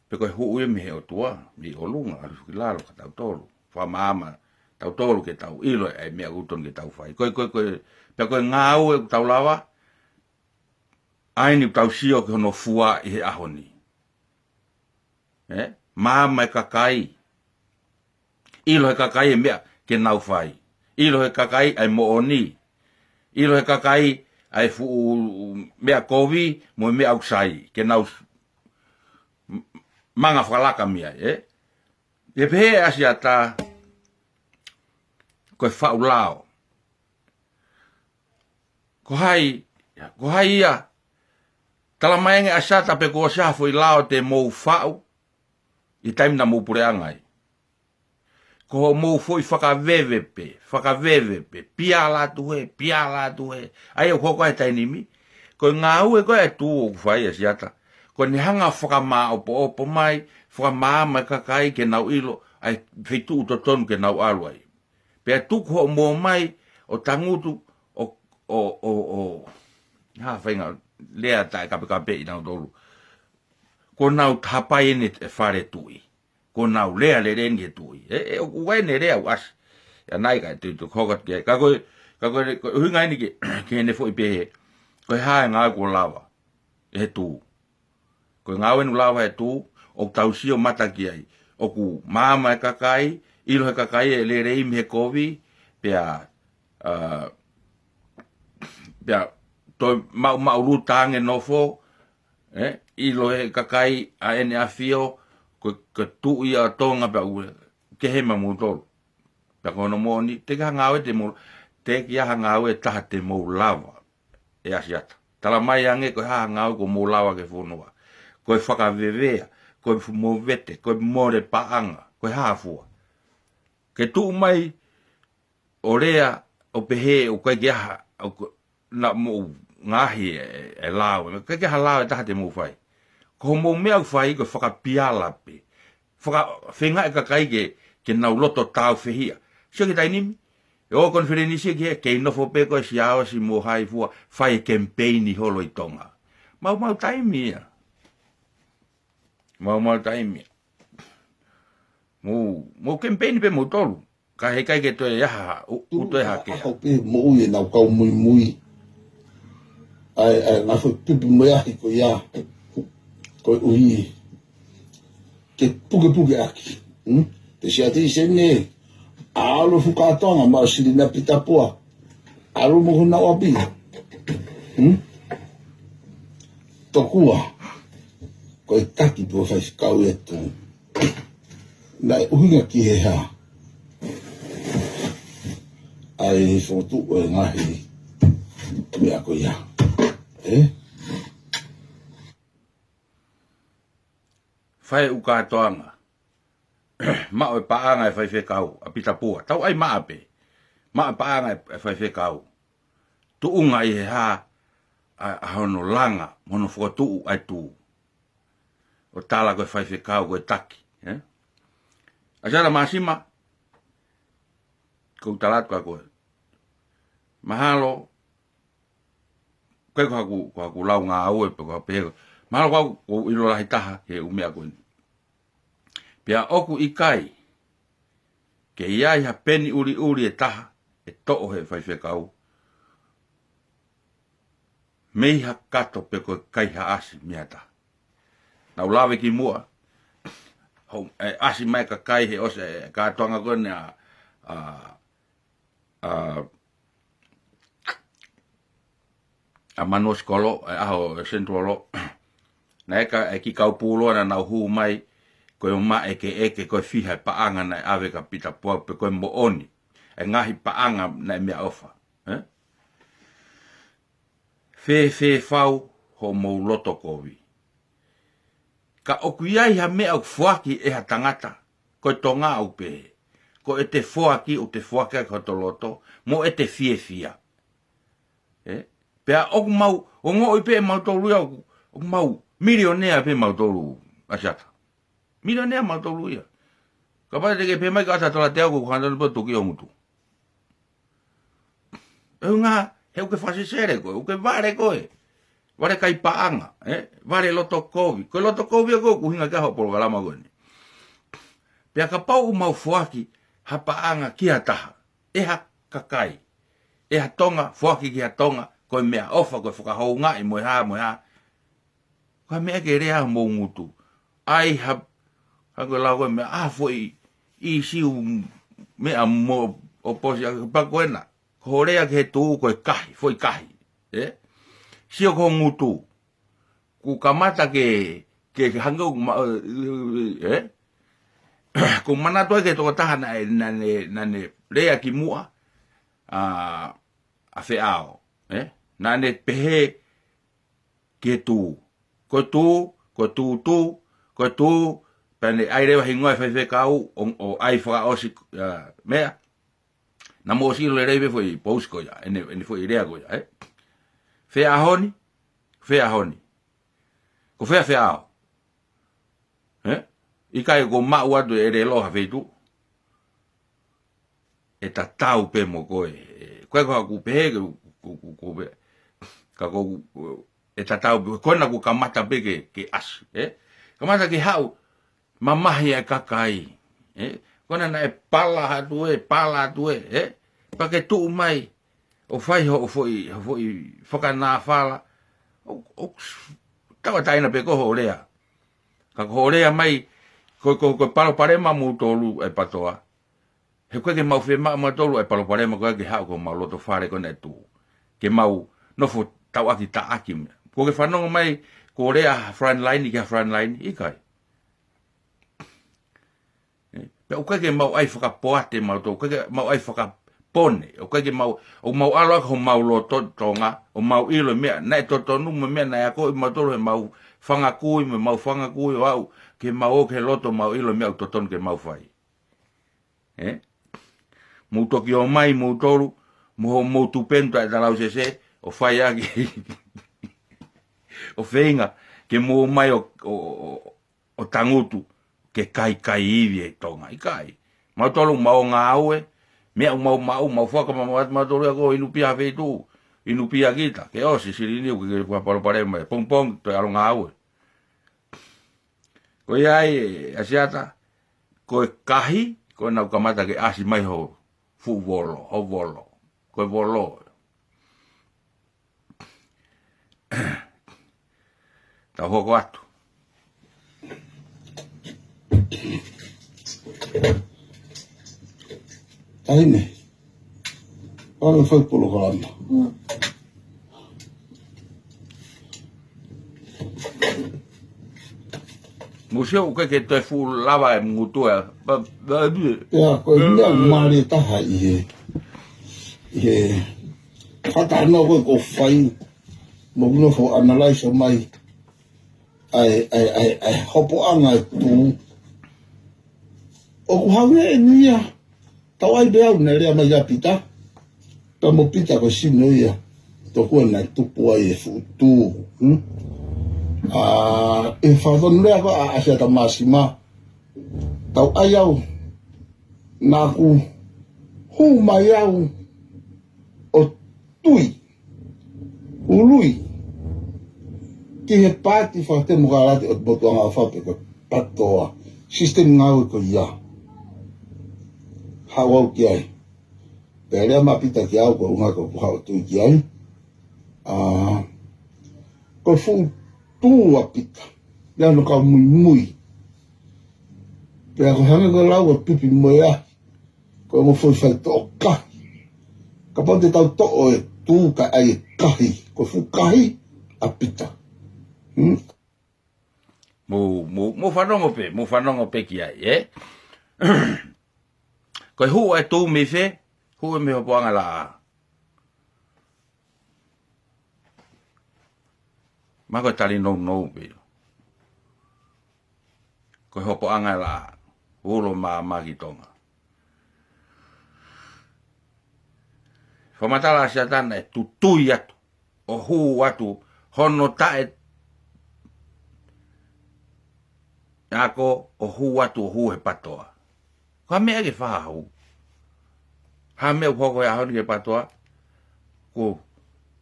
Pe ko e hū ia mei he ʻOtua, mei ʻolunga, ʻalu ki lalo kia tautolu. Fakamaama tautolu ke tau ʻilo e meʻa ʻoku totonu ke tau fai. Ko e, ko e, ko e, pea ko e ngāue ʻoku tau lava, ʻa eni ʻoku tau sio ki hono fua ʻi he ʻaho ni. Ē? Maama e kakai. ʻIlo he kakai e meʻa ke nau fai. ʻIlo he kakai ʻa e moʻoni. ʻIlo he kakai ʻa e fuʻu meʻa kovi mo e meʻa ʻoku sai. Ke nau s-, m-, manga fakalaka mei ai, ē? ʻE pehē ʻe ʻAsiata, ko e faʻu lao. Ko hai, ko hai ia, tala mai ange ʻAsiata pe kuo ʻosi ʻi ai ha foʻi lao te mou faʻu, ʻi he taimi naʻa mou puleʻanga ai. Ko hoʻomou foʻi fakaveve pē, fakaveve pē, piala atu hē, piala atu hē. ʻA ia ʻoku hoko ai he taimi ni, ko e ngāue ko ē ʻa e tū ʻoku fai ʻe ʻAsiata. Ko ʻene hanga ʻo fakamāʻopoʻopo mai, fakamaama e kakai ke nau ʻilo, ʻa e feituʻu totonu ke nau ʻalu ai. Pea tuku hoʻomou ō mai ʻo tangutu ʻo, ʻo, ʻo, ʻo, hā e faʻahinga lea taʻe kapekapeʻi nautolu. Kuo nau hapai eni e fale tuʻi. Kuo nau lea lelei eni ki he tuʻi. Ē, ē, ʻoku ʻi ai ʻene lea ʻoku ʻasi. ʻA ia naʻe ʻikai te u toe hoko atu ki ai. Ka ko e, ka ko e, ko e ʻuhinga eni ki, ki heʻene foʻi pehē, ko e hā e ngāue kuo lava ʻe he tū. Ko e ngāue eni ʻoku lava ʻe he tū, ʻoku tau sio mata ki ai. ʻOku maama e kakai, ʻilo he kakai e lelei mei he kovi, pea, ʻa, pea toe maʻu, maʻulū tange nofo, ē, ʻilo he kakai ʻa ʻEne ʻAfio, ko, ko e Tuʻi ʻo Tonga pea ʻoku kehe maʻamoutolu. Pea ko hono moʻoni, teʻeki ha ngāue te mou, teʻeki ha ngāue ʻe taha te mou lava, ʻe ʻAsiata. Tala mai ange ko e hā ha ngāue kuo mou lava ki he fonua. Ko e fakavevea, ko e fu-, movete, ko e mole paʻanga, ko e hā ha fua. Ke tuʻu mai ʻo lea, ʻo pehē, ʻoku ʻikai ke ʻi ai ha, ʻoku, naʻa mou ngaohi e, e lao, ʻikai ke ʻi ai ha lao ʻe taha te mou fai. Ko hoʻomou meʻa ʻoku fai, ko e fakapiala pē. Fakafeinga e kakai ke, ke nau loto tāufehiʻa. Sio ki he taimi ni, ʻe ō konifelenisi ki he, kei nofo pē ko e Siaosi mo hai fua, fai e kemipeini holo ʻi Tonga. Maumau taimi ia. Maumau taimi ia. Mou, mou kemipeini pē moutolu. Ka heʻikai ke toe ʻi ai ha, ʻū, ʻū toe hake. ʻAho pē moʻui ʻenau kau muimui. ʻA e, ʻa e ngaahi foʻi pipi mo e ahi ko ia. Koeʻuhi ke pukepuke ʻaki. Hmm? Te siati sene. ʻAlu fuka Tonga maʻu sili na Pita Pua. ʻAlu mo hona ʻapi. Hmm? Tokua. Ko e taki pē ʻo e faifekau ʻe tū. Naʻe ʻuhinga ki he hā. ʻA e fokotuʻu e ngaahi meʻa ko ia. Ē? Fai e ʻū kātoanga. Maʻu e paʻanga e faifekau, ʻa Pita Pua. Tau ʻai maʻa pē. Maʻu e paʻanga e, e faifekau. Tuʻunga ʻi he hā, ʻa, ʻa hono langa, mo hono fokotuʻu ʻa e tū. ʻO tala ko e faifekau, ko e taki, ē? ʻAsiata Māsima, ʻoku ou tala atu kia koe. Mahalo, ʻikai ko haku, ko haku lau ngāue pe ko ha pehē. Mahalo ko au, ʻoku ou ʻilo lahi taha ki he ʻū meʻa ko eni. Pea ʻoku ʻikai ke ʻi ai ha peni ʻuliʻuli ʻe taha ʻe toʻo he faifekau mei ha kato pe ko e kaihaʻasi mei ha taha. Naʻa ku lave kimuʻa, hoʻo, ʻe ʻasi mai e kakai he ʻosi e kātoanga ko eni ʻa, ʻa, ʻa, ʻa Manuosikolo, e ʻaho e Senitolo. Naʻe ʻi ai e kiʻi kau pūlua naʻa nau hū mai, ko e ʻū meʻa ʻekeʻeke, ko e fiha e paʻanga naʻe ʻave kia Pita Pua, pe ko e moʻoni e ngaahi paʻanga naʻe meʻaʻofa. Ē? Fēfē fau hoʻomou loto kovi. Ka ʻoku ʻi ai ha meʻa ʻoku foaki ʻe ha tangata, ko e Tonga ʻoku pehē. Ko ʻete foaki, ʻoku te foaki ʻaki hoto loto, mo ʻete fiefia. Ē? Pea ʻoku mau, ongoʻi pē mautolu ia, ʻoku, ʻoku mau, milionea pē mautolu, ʻAsiata. Milionea mautolu ia. Kapau te ke pehē mai ka ʻata tola te au ko hana po toki o ngutu. ʻUhinga, he ʻoku ke fakasesele koe, ʻoku ke vale koe. Vale kai paʻanga, ē? Vale loto kovi. Ko e loto kovi ʻoku ʻuhinga ki ai hoʻo polokalama ko eni. Pea kapau ʻoku mau foaki ha paʻanga ki ha taha, ʻe ha kakai, ʻe ha Tonga, foaki ki ha Tonga, ko e meʻaʻofa, ko e fakahoungaʻi, mo e hā, mo e hā. Ko e meʻa ke lea mo ngutu. ʻAi ha, ha ko e lau ko e meʻa, ʻa foʻi, ʻi siu meʻa mo ʻoposi ʻa pa ko ena. Ko hoʻo lea ki he tū ko e kahi, foʻi kahi. Ē? Sio ko ngutu. Kuo kamata ke, ke, ke hangē ʻoku ma-, ē? Ko e manatu ai ki he tokotaha naʻe, naʻa ne, naʻa ne lea kimuʻa, ʻa, ʻa Feʻao, ē? Naʻa ne pehē ki he tū. Ko e tū, ko e tū tū, ko e tū, pea ne ʻai leva hingoa e faifekau, ʻo, ʻo ʻai fakaʻosi, ʻa, meʻa. Naʻa mou ʻosi ʻilo lelei pē foʻi pousi ko ia, ʻene, ʻene foʻi lea ko ia, ē? Fē ʻaho ni, fē ʻaho ni. Ko fē Feʻao. Ē? ʻIkai ko maʻu atu e lelo ha feituʻu. ʻE tatau pē mo koe. Ē, ko e ko haku pehē, ko, ko, ko, ko pē. Ka ko, ʻe tatau pē, ko ena kuo kamata pē ke, ke ʻasi, ē? Kamata ke haʻu, mamahi e kakai, ē? Ko ena naʻe pala atu ē, pala atu ē, ē? Pea ke tuʻu mai ʻo fai hoʻo foʻi, hoʻo foʻi fakanāfala. ʻO, ʻo, tauʻatāina pē ko hoʻo lea. Ka ko hoʻo lea mai, ko, ko, ko e palopalema moutolu ʻa e PATOA. He ʻoku ʻikai ke mau fiemaʻu mautolu ʻa e palopalema ko ē ke haʻu ki homau loto fale ko ena ʻe tuʻu. Ke mau nofo tauʻaki taʻaki meʻa. Kuo ke fanongo mai, ko e lea ha frontline ki ha frontline, ʻikai. Ē, pea ʻoku ʻikai ke mau ʻai fakapoate mautolu, ʻoku ʻikai ke mau ʻai fakapone, ʻoku ʻikai ke mau, ʻoku mau ʻalu ʻaki homau loto Tonga, ʻo mau ʻilo e meʻa naʻe totonu mo e meʻa naʻe akoʻi mautolu he mau fanga kui, mo e mau fanga kui ʻo aʻu ke mau ō ki he loto mau ʻilo e meʻa ʻoku totonu ke mau fai. Ē? Mou toki ō mai moutolu, mo hoʻomou tupenu taʻetalausese, ʻo fai ʻaki, ʻo feinga ke mou ō mai ʻo, ʻo, ʻo, ʻo tangutu ke kaikai ivi e Tonga. ʻIkai. Mautolu mau ngāue, meʻa ʻoku mau maʻu, mau fakama-, mau, mautolu ia ko inu pia ha feituʻu, inu pia kita, ke ʻosi silini ʻoku ke fakapalopalema mai, pongipongi toe ʻalu ngāue. Ko ia ai, ʻAsiata, ko e kahi, ko ena ʻoku kamata ke ʻasi mai ho fuʻu volo, ho volo. Ko e volo. Tau hoko atu. Taʻahine. ʻOua ʻe fai polokalama. Mou sio ʻoku ʻikai ke toe fuʻu lava e ngutu ē. Ba, ba, ba. Ia, ko e meʻa mālie taha ʻi he, ʻi he fakataha ko ē ʻoku fai, mo nofo analyze mai ʻa e, ʻa e, ʻa e, ʻa e hopoʻanga e pū. ʻOku hangē eni ia. Tau ʻai pē au naʻe lea mai ʻa Pita. Pea mo Pita ko e sino ia. Tokua naʻe tupu ai e fuʻu tū. Hmm? ʻA, ʻi he fakatonulea ko ē ʻa ʻAsiata Māsima. Tau ʻai au. Naʻa ku hū mai au ʻo tui. Ului. Ki he paati fakatemokalati ʻo e motuʻanga ʻofa pe ko e PATOA. Sisitemi ngāue ko ia. Haʻu au ki ai. Pea lea mai ʻa Pita kiate au ko e ʻuhinga ko ʻeku haʻu ʻo tui ki ai. ʻA, ko e fuʻu tū ʻa Pita. Ia no kau muimui. Pea ko e hangē ko e lau ʻa Pipi Moea. Ko e mo foʻi faitoʻo kahi. Kapau te tau toʻo e tū kae ʻai e kahi. Ko e fuʻu kahi ʻa Pita. Hmm? Mou, mou, mou fanongo pē, mou fanongo pē ki ai, ē? Ko e hū e tū mei fē, hū mei hopoʻanga laʻā. Ma ko e tali nounou pē. Ko e hopoʻanga laʻā, ulo māmā ki Tonga. Fakamatala ʻAsiata naʻe tutui atu, ʻo hū atu, hono taʻe ako ʻo hū atu ʻo hū he PATOA. Ko ha meʻa ke fakahū. Ha meʻa ʻoku hoko he ʻaho ni ki he PATOA. Ko e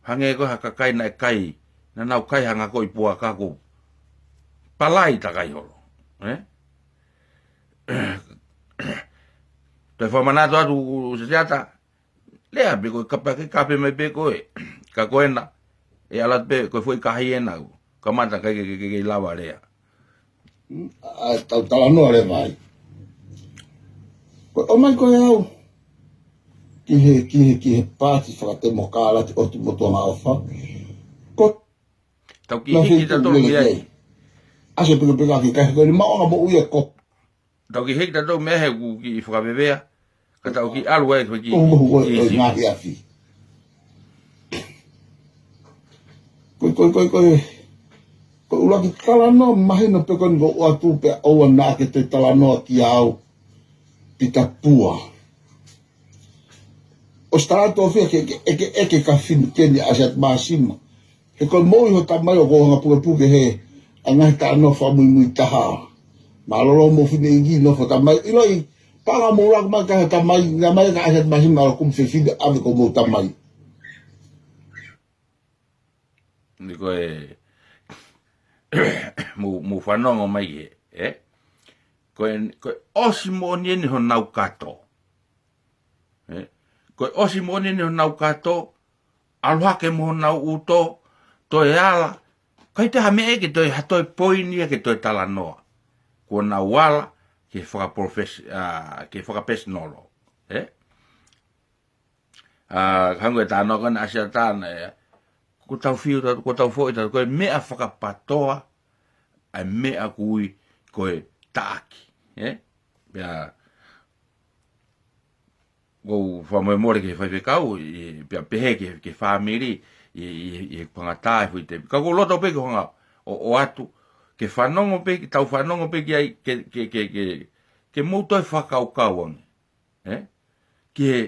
hangē ko e ha kakai naʻe kai, naʻa nau kai ha ngaahi koʻi puaka ko e palai takai holo. Ē? Toe fakamanatu atu ʻAsiata, lea pē ko e kapa ke kape mai pē ko ē. Ka ko ena, ʻe ʻalu atu pē ko e foʻi kahi ena ʻoku kamata ʻikai ke, ke, ke, ke lava lea. ʻA, tau talanoa leva ai. Ko e ʻomai ko ē au ki he, ki he, ki he paati fakatemokalati ʻo e motuʻanga ʻofa. Ko Tau kiʻi hiki tautolu mei ai. ʻAsi pekopeko ki he kahi ko eni maʻu ʻa e moʻui ʻa e kopu. Tau kiʻi hiki tautolu mei ai he ʻoku kiʻi fakavevea. Ka tau kiʻi ʻalu ai ko e kiʻi, ko e mohu ko e, kiʻi ko e hiki. Ngaahi afi. Ko e, ko e, ko e, ko e, ko e ʻuluaki talanoa mahino pē ko eni ko ʻoatu pea ʻoua naʻa ke toe talanoa kiate au, Pita Pua. ʻOsi tala atu ʻo fie ke, ke, ʻeke, ʻeke ka finu keni ʻAsiata Māsima. He ko e moʻui ho tamai ʻoku ʻo hanga pukepuke he ʻa e ngaahi talanoa fakamuimui taha. Mālō mo fine ingi nofo tamai. ʻIloʻi, panga mo ulaku mai ka he tamai, na mai ka ʻAsiata Māsima ʻalu ʻo kumi fefine ʻave ko mo tamai. Ni ko e, mou, mou fanongo mai ki he, ē? Ko e, ko e ʻosi moʻoni eni honau kato. Ē? Ko e ʻosi moʻoni eni honau kato, ʻalu hake mo honau ʻuto, toe ala, ʻikai toe ha meʻa ke toe, ha toe poini ia ke toe talanoa. Kuo nau ala ke fakaprofes-, ā, ke fakapesinolo. Ē? Ā, hangē ko e talanoa ko ena ʻa ʻAsiata ē, ko ʻetau fiu, ko ʻetau foʻi, ko e meʻa fakapatoa, ʻa e meʻa ʻoku ui ko e taʻaki, ē? Pea, ʻoku ou fakamolemole ki he faifekau, ʻi, pea pehē ki he, ki he fāmili, ʻi, ʻi, ʻi he pangatā, ʻi he foʻi tēpile. Ka ʻoku ou loto pē ke hanga ʻo, ʻoatu, ke fanongo pē, ke tau fanongo pē ki ai, ke, ke, ke, ke, ke mou toe fakakaukau ange. Ē? Ki he,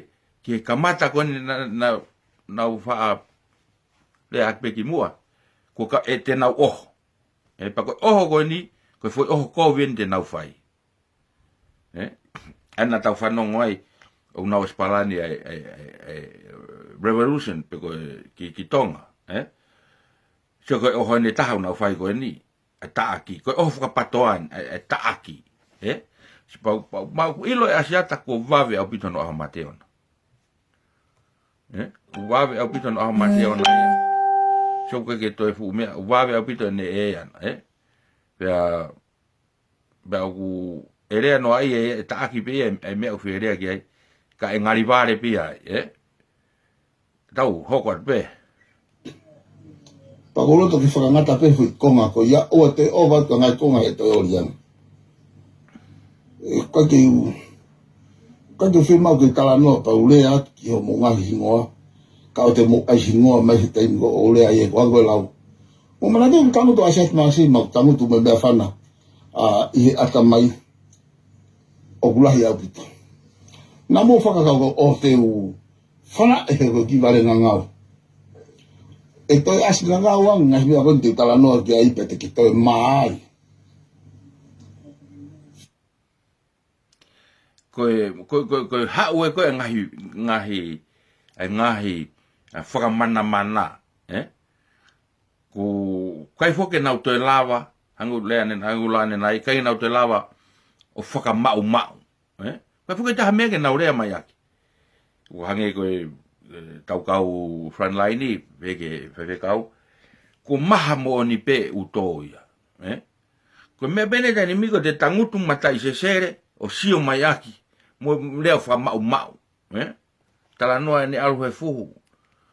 ki he kamata ko eni na, na, nau faʻa lea atu pē ki muʻa. Ko ka e te nau ʻoho. Ē, pea ko e ʻoho ko eni, ko e foʻi ʻoho kovi eni te nau fai. Ē? ʻA ena tau fanongo ai, ʻoku nau ʻosi palani ʻa e, ʻa e, ʻa e, ʻa e revolution, pe ko e ki, ki Tonga. Ē? Sio ko e ʻoho eni ʻe taha ʻoku nau fai ko eni. ʻA e taʻaki, ko e ʻoho fakapatoa eni, ʻa e, ʻa e taʻaki, ē? Sio pau, pau, mau ʻilo ʻe ʻAsiata kuo vave ʻaupito hono ʻaho mate ʻoʻona. Ē? Kuo vave ʻaupito hono ʻaho mate ʻoʻona ia. Sio ko e ke toe fuʻu meʻa, kuo vave ʻaupito ʻene ʻea ʻana, ē? Pea, pea ʻoku ʻe lea noa ia, ʻe taʻaki pē ia, ʻa e meʻa ʻoku fie lea ki ai, ka ʻe ngali vale pē ia, ē? Tau hoko atu pē. Pea ʻoku ou loto ke fakangata pē foʻi konga ko ia, ʻoua te ʻova atu ʻa e ngaahi konga he toe ʻoli ange. ʻE, ʻikai ke u, ʻikai ke u fiemaʻu ke talanoa pea u lea atu ki hoʻomou ngaahi hingoa, ka ʻoua te mou ʻai hingoa mai he taimi ko ē ʻoku ou lea ai ē, ko e hangē ko e lau. Mou manatu ʻeku tangutu ʻa Seti Māsima, ʻeku tangutu mo e meʻafana, ā, ʻi he ʻatamai, ʻoku lahi ʻaupito. Naʻa mou fakakaukau ʻoua te u fanaʻi he ko e kiʻi vale ngangau. ʻE toe ʻasi ngangau ange ngaahi meʻa ko eni te u talanoa ki ai pea te ke toe mā ai. Ko e, ko e, ko e, ko e haʻu ē ko e ngaahi, ngaahi, ʻa e ngaahi, ʻa e fakamanamana, ē? ʻOku ʻikai foki ke nau toe lava, hangē ko e lea ʻanenai, hangē ko e lea ʻanenai, ʻikai ke nau toe lava ʻo fakamaʻumaʻu, ē? ʻIkai foki ke ʻi ai ha meʻa ke nau lea mai ʻaki. ʻOku hangē ko e, ē, ʻetau kau frontline, pehē ki he faifekau, kuo maha moʻoni pē ʻuto ia, ē? Ko e meʻa pē ʻeni he taimi ni ko ʻete tangutu mataʻisesele ʻo sio mai ʻaki, mo e lea fakamaʻumaʻu, ē? Talanoa ʻene ʻalu he fuhu.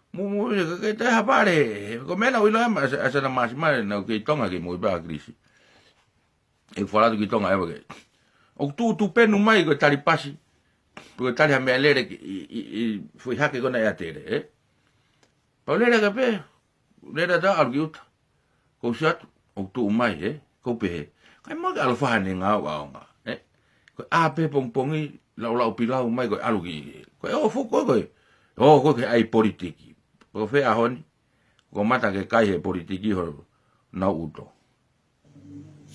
Mo, mo, ke, ke te ha vale, ko e meʻa naʻa ku ʻilo ʻa e ma-, ʻa e, ʻa e Seti Māsima naʻa ku kei Tonga kei moʻui pē ʻa Kilisi. ʻE fala atu ki Tonga ʻe vake. ʻOku tuʻu tupenu mai ko e tali pasi, ko e tali ha meʻalele ki, ʻi, ʻi, ʻi, foʻi hake ko ena ʻea tele, ē? Pea u lele hake pē, lele atu ʻalu ki ʻuta. Ko u sio atu, ʻoku tuʻu mai, ē? Ko u pehē. ʻIkai moʻo ke ʻalu faha ne ngau ʻaonga, ē? Ko e ʻā pē pongipongi, laulaupilau mai, ko e ʻalu ki, ko e ʻoho foki ko ē, ko e ʻoho ko ē ki he ʻai politiki. Ko fē ʻaho ni, ko e mata ke kai he politiki honau ʻuto.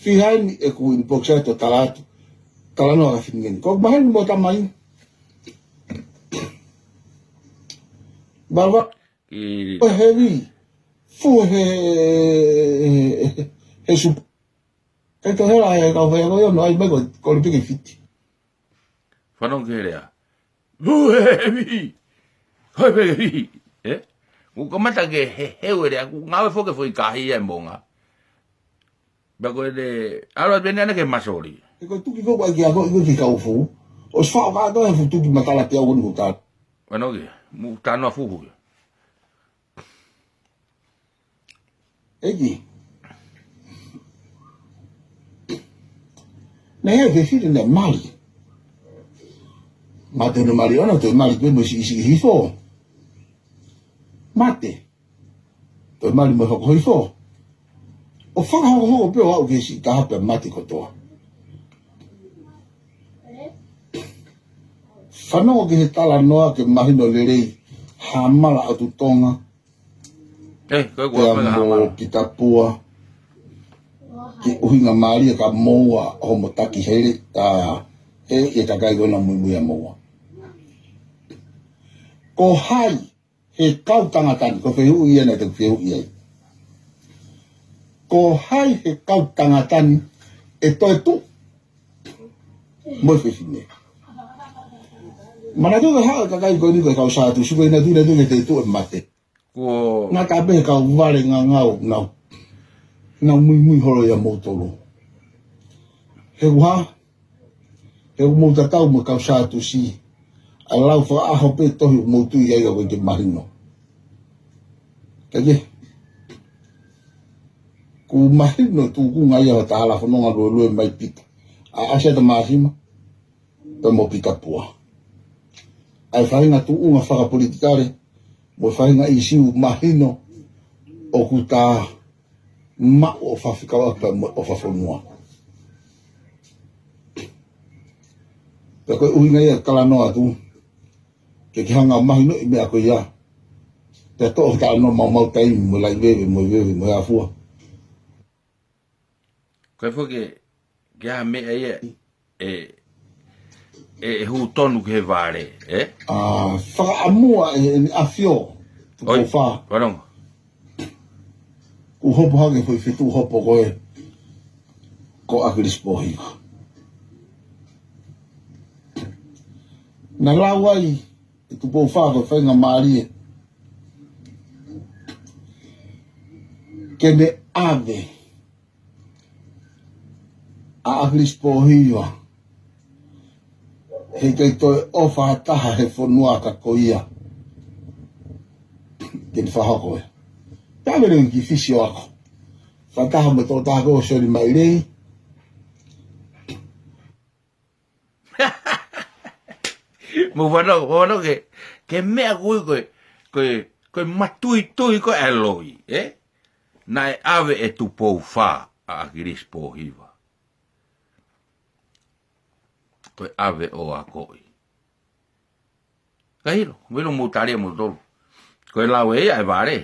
Fiha eni ʻeku inbox ai ʻo tala atu. Talanoa ka fini eni. Ko maheni mo tamai. Bava. Ki ko e hevi. Fuhe he, he sup-, ʻe ke hela he kau fai ako ʻio no ai mai ko, ko le piki fiti. Fanongo ki he lea. Fuhe hevi. Hoi peke hevi. Ē? ʻOku kamata ke he, heu e lea. ʻOku ngāue foki foʻi kahi ʻa e monga. Pea ko ʻene, ʻalu atu pē ʻene ʻana ke masoli. ʻE ko e tuki ko ʻai ki ako, ʻi ko ki kau fou. ʻOsi faʻo kātoa he fuʻu tuki matala pea ʻoku ni ko tā. Fanongo ki, mo talanoa fuhu ia. ʻEiki. Naʻe ʻi ai e fefine naʻe mali. Mate hono mali ʻoʻona, toe mali pē mo e siʻisiʻi hifo. Mate. Toe mali mo e hoko hifo. ʻO fakahokohoko pē ʻo aʻu ki he siʻi taha pea mate kotoa. Fanongo ki he talanoa ke mahino lelei, Hamala ʻOtu Tonga. Ē, ko e kua pea mo Hamala. Pita Pua. Ki ʻUhinga Mālie ka moua homo taki hele, ʻa, ʻe, ʻe kakai ko ena muimui ʻa moua. Ko hai he kau tangata ni, ko e fehuʻi ia naʻa te fehuʻi ai. Ko hai he kau tangata ni ʻe toe tuʻu mo e fefine. Manatu ke haʻu e kakai ko eni ko e kau Sātusi ko ē naʻa nau tui naʻa nau tui ke te tuʻu e mate. Ko ngata pē he kau vale ngangau nau, nau muimui holo ia moutolu. He ʻoku hā, he ʻoku mou tatau mo e kau Sātusi. ʻA e lau fakaʻaho pē tohi ʻoku mou tui ai ka ʻoku ʻikai ke mahino. Kae kehe, ʻoku mahino e tūkunga ia ʻo e talafononga luelue mai Pita, ʻa ʻAsia Tamāsima pea mo Pita Pua. ʻA e faʻahinga tuʻunga fakapolitikale mo e faʻahinga ʻīsiu mahino ʻoku tā maʻu ʻo fafekau ʻaki pea mo e ʻofa fonua. Pea ko e ʻuhinga ia ʻeku talanoa atu, ke ke hanga ʻo mahinoʻi e meʻa ko ia. Pea toʻo e talanoa maumau taimi mo e laiveve mo e veve mo e afua. Ko e foki ke ha meʻa ia ʻe, ʻe, ʻe hū tonu ki he vale, ē? ʻA, fakaʻamua ʻe, ʻe ʻAfio, ʻOi, Tupou Fā. Vanongo. Kuo hopo hake foʻi fetuʻu hopo ko ē, ko ʻAkilisi Pōhiva. Naʻe lau ai ʻe Tupou Fā ko e faingamālie ke ne ʻave ʻa ʻAkilisi Pōhiva, he ʻikai toe ʻofa ha taha he fonua ka ko ia, ke ne fakahoko ia. Pea ʻave leva ki Fisi ʻo ako. Fakataha mo e tokotaha ko ē ʻo Sione Mailei. Mou fanongo, mou fanongo ki he, ki he meʻa ko ē, ko e, ko e, ko e matuitui ko ē ʻa e loi, ē? Naʻe ʻave ʻe Tupou Fā ʻa ʻAkilisi Pōhiva ko e ʻave ʻo akoʻi. Ka ʻilo, mou ʻilo mou tali ʻe moutolu. Ko e lau ē ia ʻa e vale.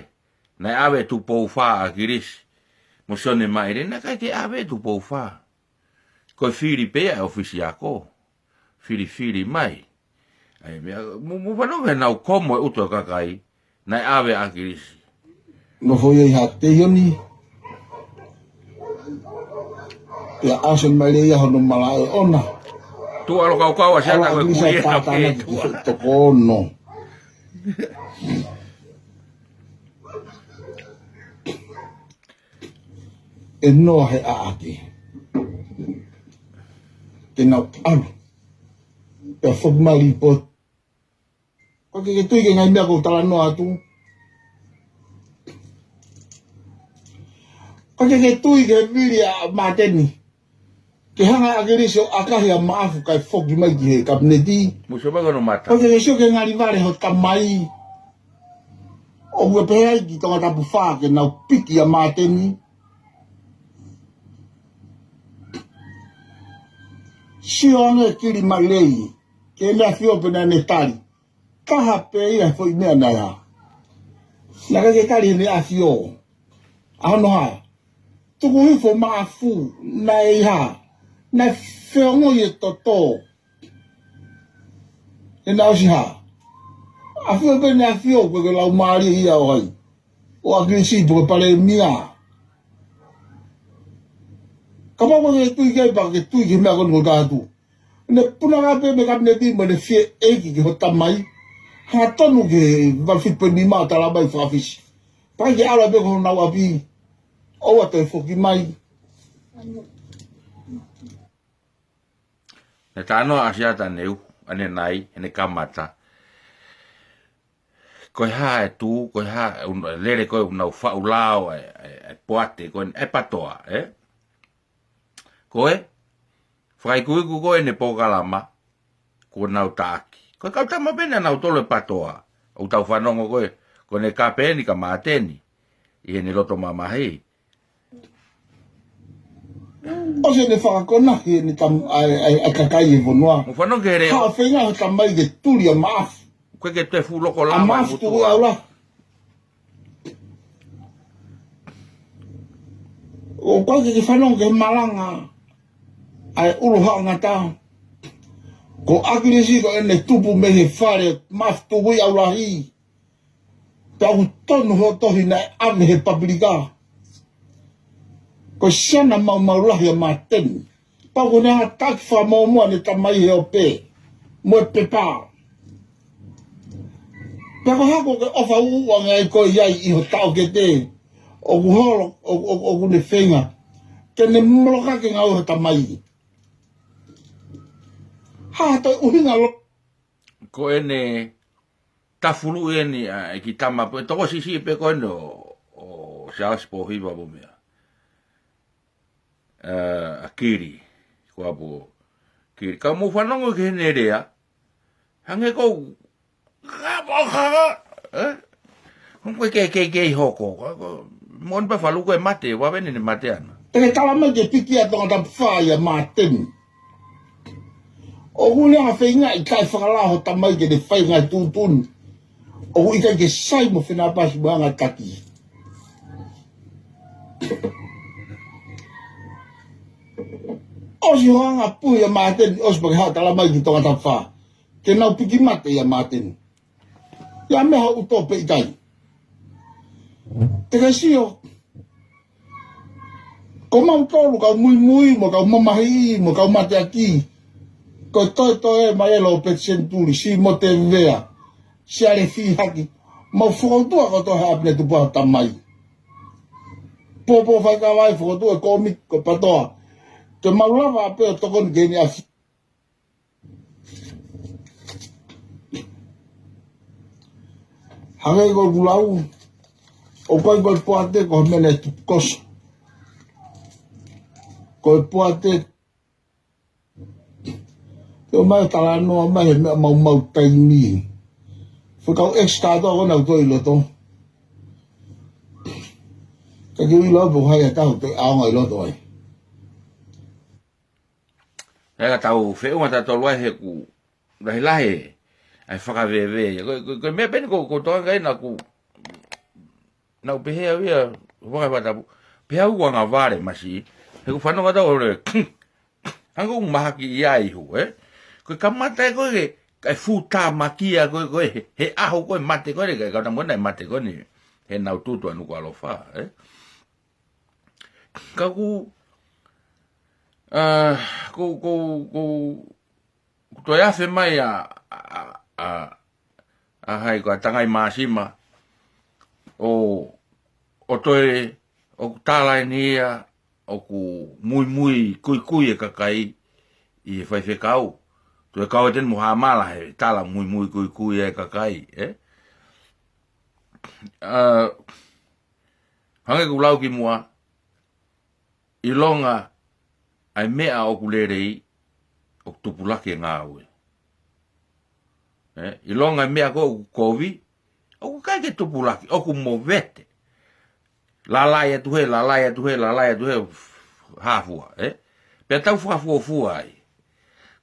Naʻe ʻave ʻe Tupou Fā ʻa ʻAkilisi mo Sione Mailei, naʻe ʻikai ke ʻave ʻe Tupou Fā. Ko e fili pē ia ʻa e ʻofisi ako. Filifili mai. ʻA e meʻa, mou, mou fanongo ki heʻenau komo e ʻuto e kakai, naʻe ʻave ʻa ʻAkilisi. Nofo ia ʻi Haʻa Teioni. Pea ʻasi mai leva ia hono malaʻe ʻoʻona. Tuʻa lo kaukau ʻa Siata ko e kuia ʻa e tātānaki ki he toko ono. ʻE noa he ʻaʻake. Te nau ʻalu. Pea foki mai lipooti. ʻOku ʻikai ke ke tui ki he ngaahi meʻa ʻoku ou talanoa atu. ʻOku ʻikai ke ke tui ki he vili ʻa Māteni ke hanga ʻe ʻAkilisi ʻo ʻakahi ʻa Maʻafu kae foki mai ki he kapineti. Mou sio mai ki hono mata. ʻOku ʻikai ke ke sio ki he ngali vale ho tamai. ʻOku ke pehē ai ki Tongatapu Fā ke nau piki ʻa Māteni. Sio ange Kili Mailei, ki heʻene ʻAfio pe naʻa ne tali. Taha pē ia he foʻi meʻa naʻe hā. Naʻe ʻikai ke tali heʻene ʻAfio. ʻA hono hā. Tuku hifo Maʻafu, naʻe ʻi hā. Naʻe feongoʻi e toto. ʻE naʻe ʻosi hā. ʻAfio pe naʻe ʻAfio, ko e laumālie ia ʻo hai. ʻO ʻAkilisi pe ko e palēmia. Kapau ʻoku ke tui ki ai pea ke tui ki he meʻa ko eni ʻoku ou tala atu. Ne puna ka pē mei he kapineti mo ʻene fie ʻeiki ki ho tamai. Hangatonu ki he valu fitu poini nima ʻo tala mai faka-Fisi. Pea ke ʻalu pē ki honau ʻapi. ʻOua toe foki mai. Ne talanoa ʻa Siata Neu, ʻanenai, heʻene kamata. Ko e hā e tū, ko e hā e un-, lele ko ē ʻoku nau faʻu lao e, e, e poate, ko e, e PATOA, ē? Ko e, fakaikuiku ko ē ʻene polokalama, kuo nau taʻaki. Ko e kau tama pē naʻa nau tolo e PATOA, ʻoku tau fanongo ko ē, ko ʻene kapeni kia Māteni, ʻi heʻene loto mamahi. ʻOsi ʻene fakakonahi ʻene tam-, ʻa e, ʻa e, ʻa e kakai e fonua. Mou fanongo ki he lea. Haʻu feinga ho tamai ke tuli ʻa Maʻafu. Ko e ke te fuʻu loko lava ʻa Maʻafu Tukuʻiʻaula. ʻOku ʻikai ke ke fanongo ki he malanga ʻa e ʻUluhaʻa Ngata. Ko ʻAkilisi ko ʻene tupu mei he fale Maʻafu Tukuʻiʻaulahi. Pea ʻoku tonu hoʻo tohi naʻe ʻave he papilika. Ko e siana maumau lahi ʻa Māteni. Pau ko ʻene hanga ʻo taki fakamuʻomuʻa ʻene tamai he ope mo e pepa. Pea ko e hā ko e ʻofa ʻuʻuʻanga ʻoku ʻi ai ʻi ho taʻokete ʻoku holo, ʻo, ʻo, ʻoku ne feinga ke ne molokaki e ngāue ʻa ho tamai. Hā toe ʻuhinga lo- Ko ʻene tafulu eni ʻa e kiʻi tama pē, tokosiʻisiʻi pē ko eni ʻo, ʻo Siaosi Pōhiva mo meʻa. ʻA, ʻa Kili, ko ʻapo Kili. Ka mou fanongo ki heʻene lea, hangē ko, ka mo ka, ē? Hong ko e ke, ke, ke hoko, ko, ko, mo ni pa falu ko e mate, ʻoua ʻe ne mate ana. Te ke tala mai ke piki ʻa Tongatapu fā ʻia Māteni. ʻOku ne hanga ʻo feingaʻi kae fakalao ho tamai ke ne fai e ngaahi tuʻutuʻuni ʻoku ʻikai ke sai mo Fenāpasi mo e anga taki. ʻOsi ho anga puhi ʻa Māteni, ʻosi pea ke haʻu ʻo tala mai ki Tongatapu fā ke nau piki mate ʻia Māteni. ʻIa meʻa ho ʻuto pe ʻikai. Te ke sio, ko mautolu kau muimui, mo kau mamahiʻi, mo kau mateaki, ko e toetoe mai ʻa Lopeti Senituli, Simo Tevea, Siale Fihaki, mau fokoutua kotoa he ʻapi naʻe tupu ai ho tamai. Pōpō Faikava, fokoutua e kōmiti ko Patoa. Ke mau lava pē ʻo tokoni ki heʻene ʻafi. Hangē ko ʻeku lau, ʻoku ʻikai ko e poate ko e meʻa naʻe tupu koso. Ko e poate, te u ʻomai ʻo talanoa mai he meʻa maumau taimi. Fekau extra to ko ena ʻoku toe ʻi loto. Ka ke ʻilo pe ko hai ʻa e taha ʻoku toe ʻaonga ʻi loto ai. Naʻe ka tau feʻunga tautolu ai he ʻoku lahilahi ʻa e fakaveve. Ko, ko, ko e meʻa pē eni ko, ko Tonga kai naʻa ku, naʻa ku pehē au ia, fanga fakatapu, pehē au ʻoku anga vale masi, he ʻoku fanongo atu au ʻo le, hangē ʻoku mahaki ia ihu, ē? Ko e kamata ē ko e, kae futāmaki ia ko e, ko e, he, he ʻaho ko e mate ko e, kae kau namu ʻa e mate ko eni, he naʻa ku tutu ʻa Nukuʻalofa, ē? Ka ʻoku, ʻa, ʻoku, ʻoku, ʻoku, ʻoku toe afe mai ʻa, ʻa, ʻa, ʻa hai ko ā Tangai Māsima ʻo, ʻo toe, ʻoku tala eni ia ʻoku muimui kuikui e kakai ʻi he faifekau. Toe kau atu eni mo Hāmala he tala muimui kuikui e kakai, ē? ʻA, hangē ko ʻeku lau kimuʻa, ʻilonga ʻa e meʻa ʻoku lelei, ʻoku tupulaki e ngāue. Ē, ʻilonga e meʻa ko ē ʻoku kovi, ʻoku ʻikai ke tupulaki, ʻoku movete. Lalai atu hē, lalai atu hē, lalai atu hē, hā fua, ē? Pea tau fakafuofua ai.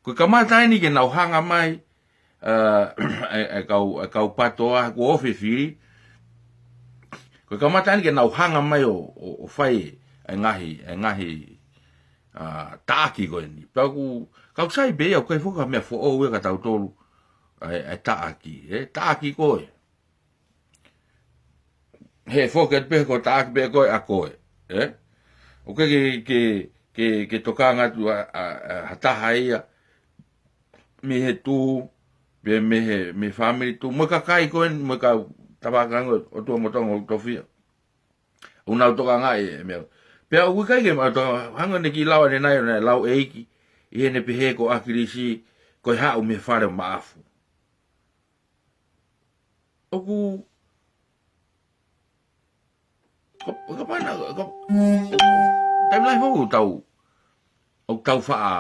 Ko e kamata eni ke nau hanga mai, ʻa, e, e kau, e kau Patoa, kuo ofi e fili. Ko e kamata eni ke nau hanga mai ʻo, ʻo, ʻo fai e ngaahi, e ngaahi, ʻa, taʻaki ko eni. Pea ʻoku, kau sai pē ia, ʻoku ʻikai foki ha meʻa foʻou ia kia tautolu, ʻa e, e taʻaki, ē? Taʻaki ko ē. He foki atu pē ko e taʻaki pē ko ē ʻa koe, ē? ʻOku ʻikai ke, ke, ke, ke tokanga atu ʻa, ʻa, ʻa ha taha ia mei he tuʻu, pe mei he, mei he fāmili tuʻu, mo e kakai ko ē, mo e kau tapa ʻa e ʻOtua mo Tonga ʻoku tofiʻa. ʻOku nau tokangaʻi e meʻa. Pea ʻoku ʻikai ke mau toka, hangē ko ʻene kiʻi lau ʻanenai, ʻo ne lau ʻEiki, ʻi heʻene pehē ko ʻAkilisi, ko e haʻu mei he fale ʻo Maʻafu. ʻOku, ko, ko pana, ko, taimi lahi foki ʻoku tau, ʻoku tau faʻa,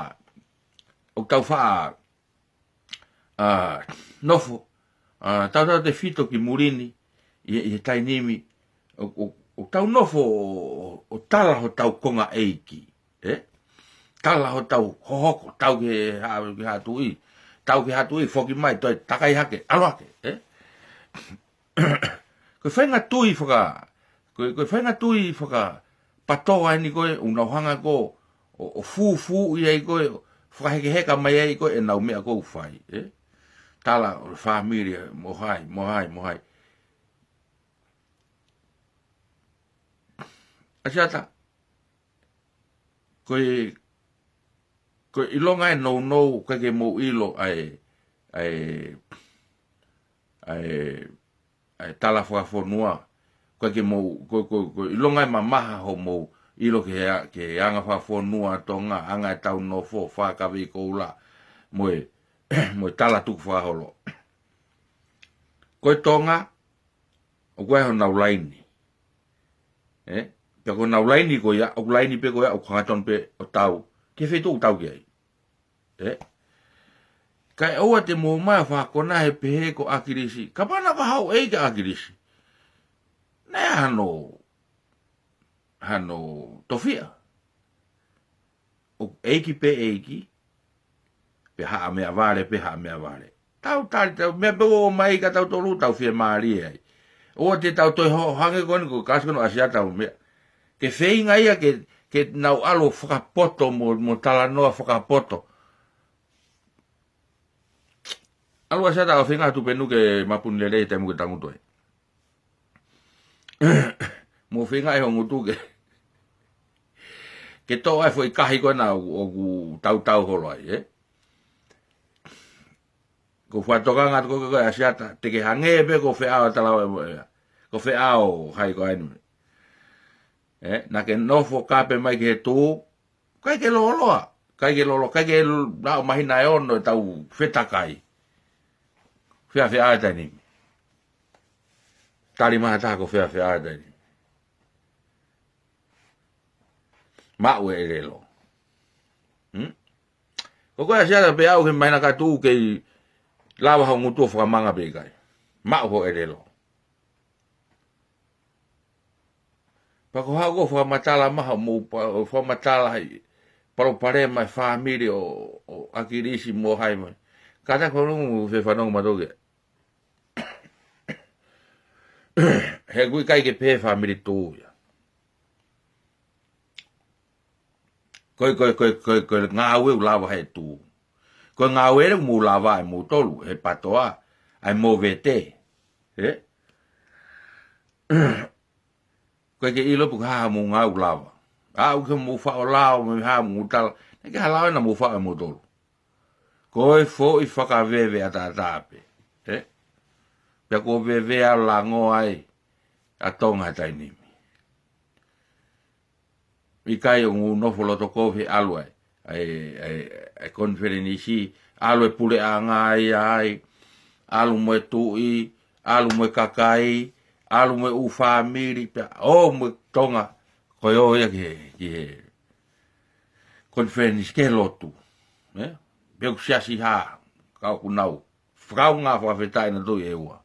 ʻoku tau faʻa, ʻa, nofo, ʻa, tautautefito ki muli ni, ʻi, ʻi he taimi ni, ʻo, ʻo, ʻoku tau nofo ʻo, ʻo, ʻo tala hotau konga ʻeiki, ē? Tala hotau hohoko, tau ki he ha-, ki he Haʻa Tuʻi, tau ki he Haʻa Tuʻi, foki mai, toe takai hake, ʻalu hake, ē? Ko e faʻahinga tui faka-, ko e, ko e faʻahinga tui faka-Patoa eni ko ē, ʻoku nau hanga ko ē ʻo, ʻo fūfū ʻi ai ko ē, fakahekeheka mai ai ko ē ʻenau meʻa ko ē ʻoku fai, ē? Tala ʻo e fāmili, mo hai, mo hai, mo hai. ʻAsiata, ko e, Ko e ʻilonga e nounou, ʻikai ke mou ʻilo ʻa e, ʻa e, ʻa e, ʻa e tala fakafonua. ʻIkai ke mou, ko, ko, ko e ʻilonga e mamaha hoʻomou ʻilo ki he a-, ki he anga fakafonua ʻa Tonga, anga ʻetau nofo, fakakaveʻi koula, mo e, mo e tala tukufakaholo. Ko e Tonga, ʻoku ʻi ai honau laini. Ē? Pea ko honau laini ko ia, ʻoku laini pē ko ia, ʻoku hangatonu pē ʻo tau ki he feituʻu ʻoku tau ki ai. Ē? Kae ʻoua te mou ō mai ʻo fakakona he pehē ko ʻAkilisi. Kapau naʻe haʻu ʻeiki ʻa ʻAkilisi, naʻe hano, hano tofiʻa. ʻO ʻeiki pē ʻeiki, pe haʻa meʻavale, pe haʻa meʻavale. Tau tali, tau, meʻa pē ʻoku ō mai kia tautolu, tau fiemālie ai. ʻOua te tau toe hoko hangē ko eni ko e kalasi ko eni ʻo ʻAsiata mo e meʻa. Ke feinga ia ke, ke nau ʻalu ʻo fakapoto mo, mo talanoa fakapoto. ʻAlu ʻAsiata ʻo feinga atu pē nu ke mapuni lelei he taimi ʻoku ke tangutu ai. Mo feinga ʻe ho ngutu ke, ke toʻo ʻa e foʻi kahi ko ena ʻoku, ʻoku tautau holo ai, ē? Ko e fakatokanga atu ko ē ko ē ʻAsiata, te ke hangē pē ko e feʻao tala ʻo e, ko e feʻao hai ko eni. Ē, naʻa ke nofo kape mai ki he tū, ʻikai ke lōloa, ʻikai ke lōloa, ʻikai ke lau mahina ʻe ono ʻetau fetakai. Feafeʻao e taimi ni. Tali mai ha taha ko e feafeʻao e taimi ni. Maʻu e ʻelelo. Hmm? Ko koe ʻAsiata, pe au he mahina ka tuʻu kei lava ho ngutu ʻo fakamanga pe ʻikai. Maʻu ho ʻelelo. Pea ko e hā ʻoku fakamatala mai ha mou pa-, ʻo fakamatala ai palopalema e fāmili ʻo, ʻo ʻAkilisi mo hai mai. Kātaki ko e longo fefanongo mātou ki ai. He ʻoku ʻikai ke pehē fāmili tū ia. Ko e, ko e, ko e, ko e, ko e ngāue ʻoku lava he tū. Ko e ngāue ʻoku mou lava ʻe moutolu, he PATOA, ʻa e movete. Ē? ʻIkai ke ʻilo pe ko e hā mou ngāue ʻoku lava. ʻA, ʻoku ke mou faʻo lao, mo e hā mou tala. Naʻe ʻikai ha lao ʻe naʻa mou faʻo ʻe moutolu. Ko e foʻi fakaveve ʻataʻatā pē. Ē? Pea ko e veve ʻa lango ai ʻa Tonga he taimi ni. ʻIkai ʻoku nofo loto kovi he ʻalu ai. ʻAi, ʻai, ʻai konifelenisi, ʻalu e puleʻanga ai, ai, ʻalu mo e tuʻi, ʻalu mo e kakai, ʻalu mo e ʻū fāmili, pea ō mo e Tonga, ko e ō ia ki he, ki he konifelenisi, ki he lotu. Ē? Pe ʻoku siasi hā, ka ʻoku nau fakaʻaonga fakafetaʻi nautolu ʻe ua.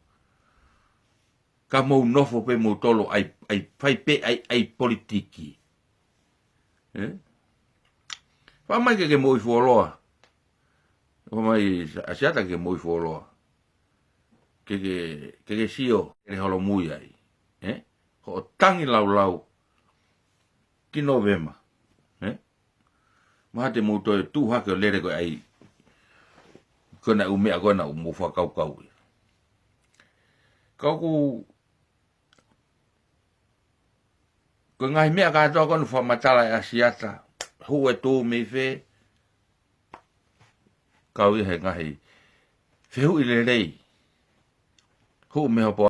Ka mou nofo pē moutolu ʻai, ʻai fai pē ʻai, ʻai politiki. Ē? Fai mai ke ke moʻui fuoloa. Fai mai ʻAsiata ke ke moʻui fuoloa. Ke ke, ke ke sio, ke ke holomui ai. Ē? Hoʻo tangi laulau ki Nōvema. Ē? Mahalo te mou toe tuʻu hake ʻo lele ko e ʻai. Ko ena ʻū meʻa ko ena ʻoku mou fakakaukau ia. Ka ʻoku, ko e ngaahi meʻa kātoa ko ena ʻoku fakamatala ʻe ʻAsiata. Hū e tū mei fē. Kau ia he ngaahi fehuʻi lelei. Hū mei hopo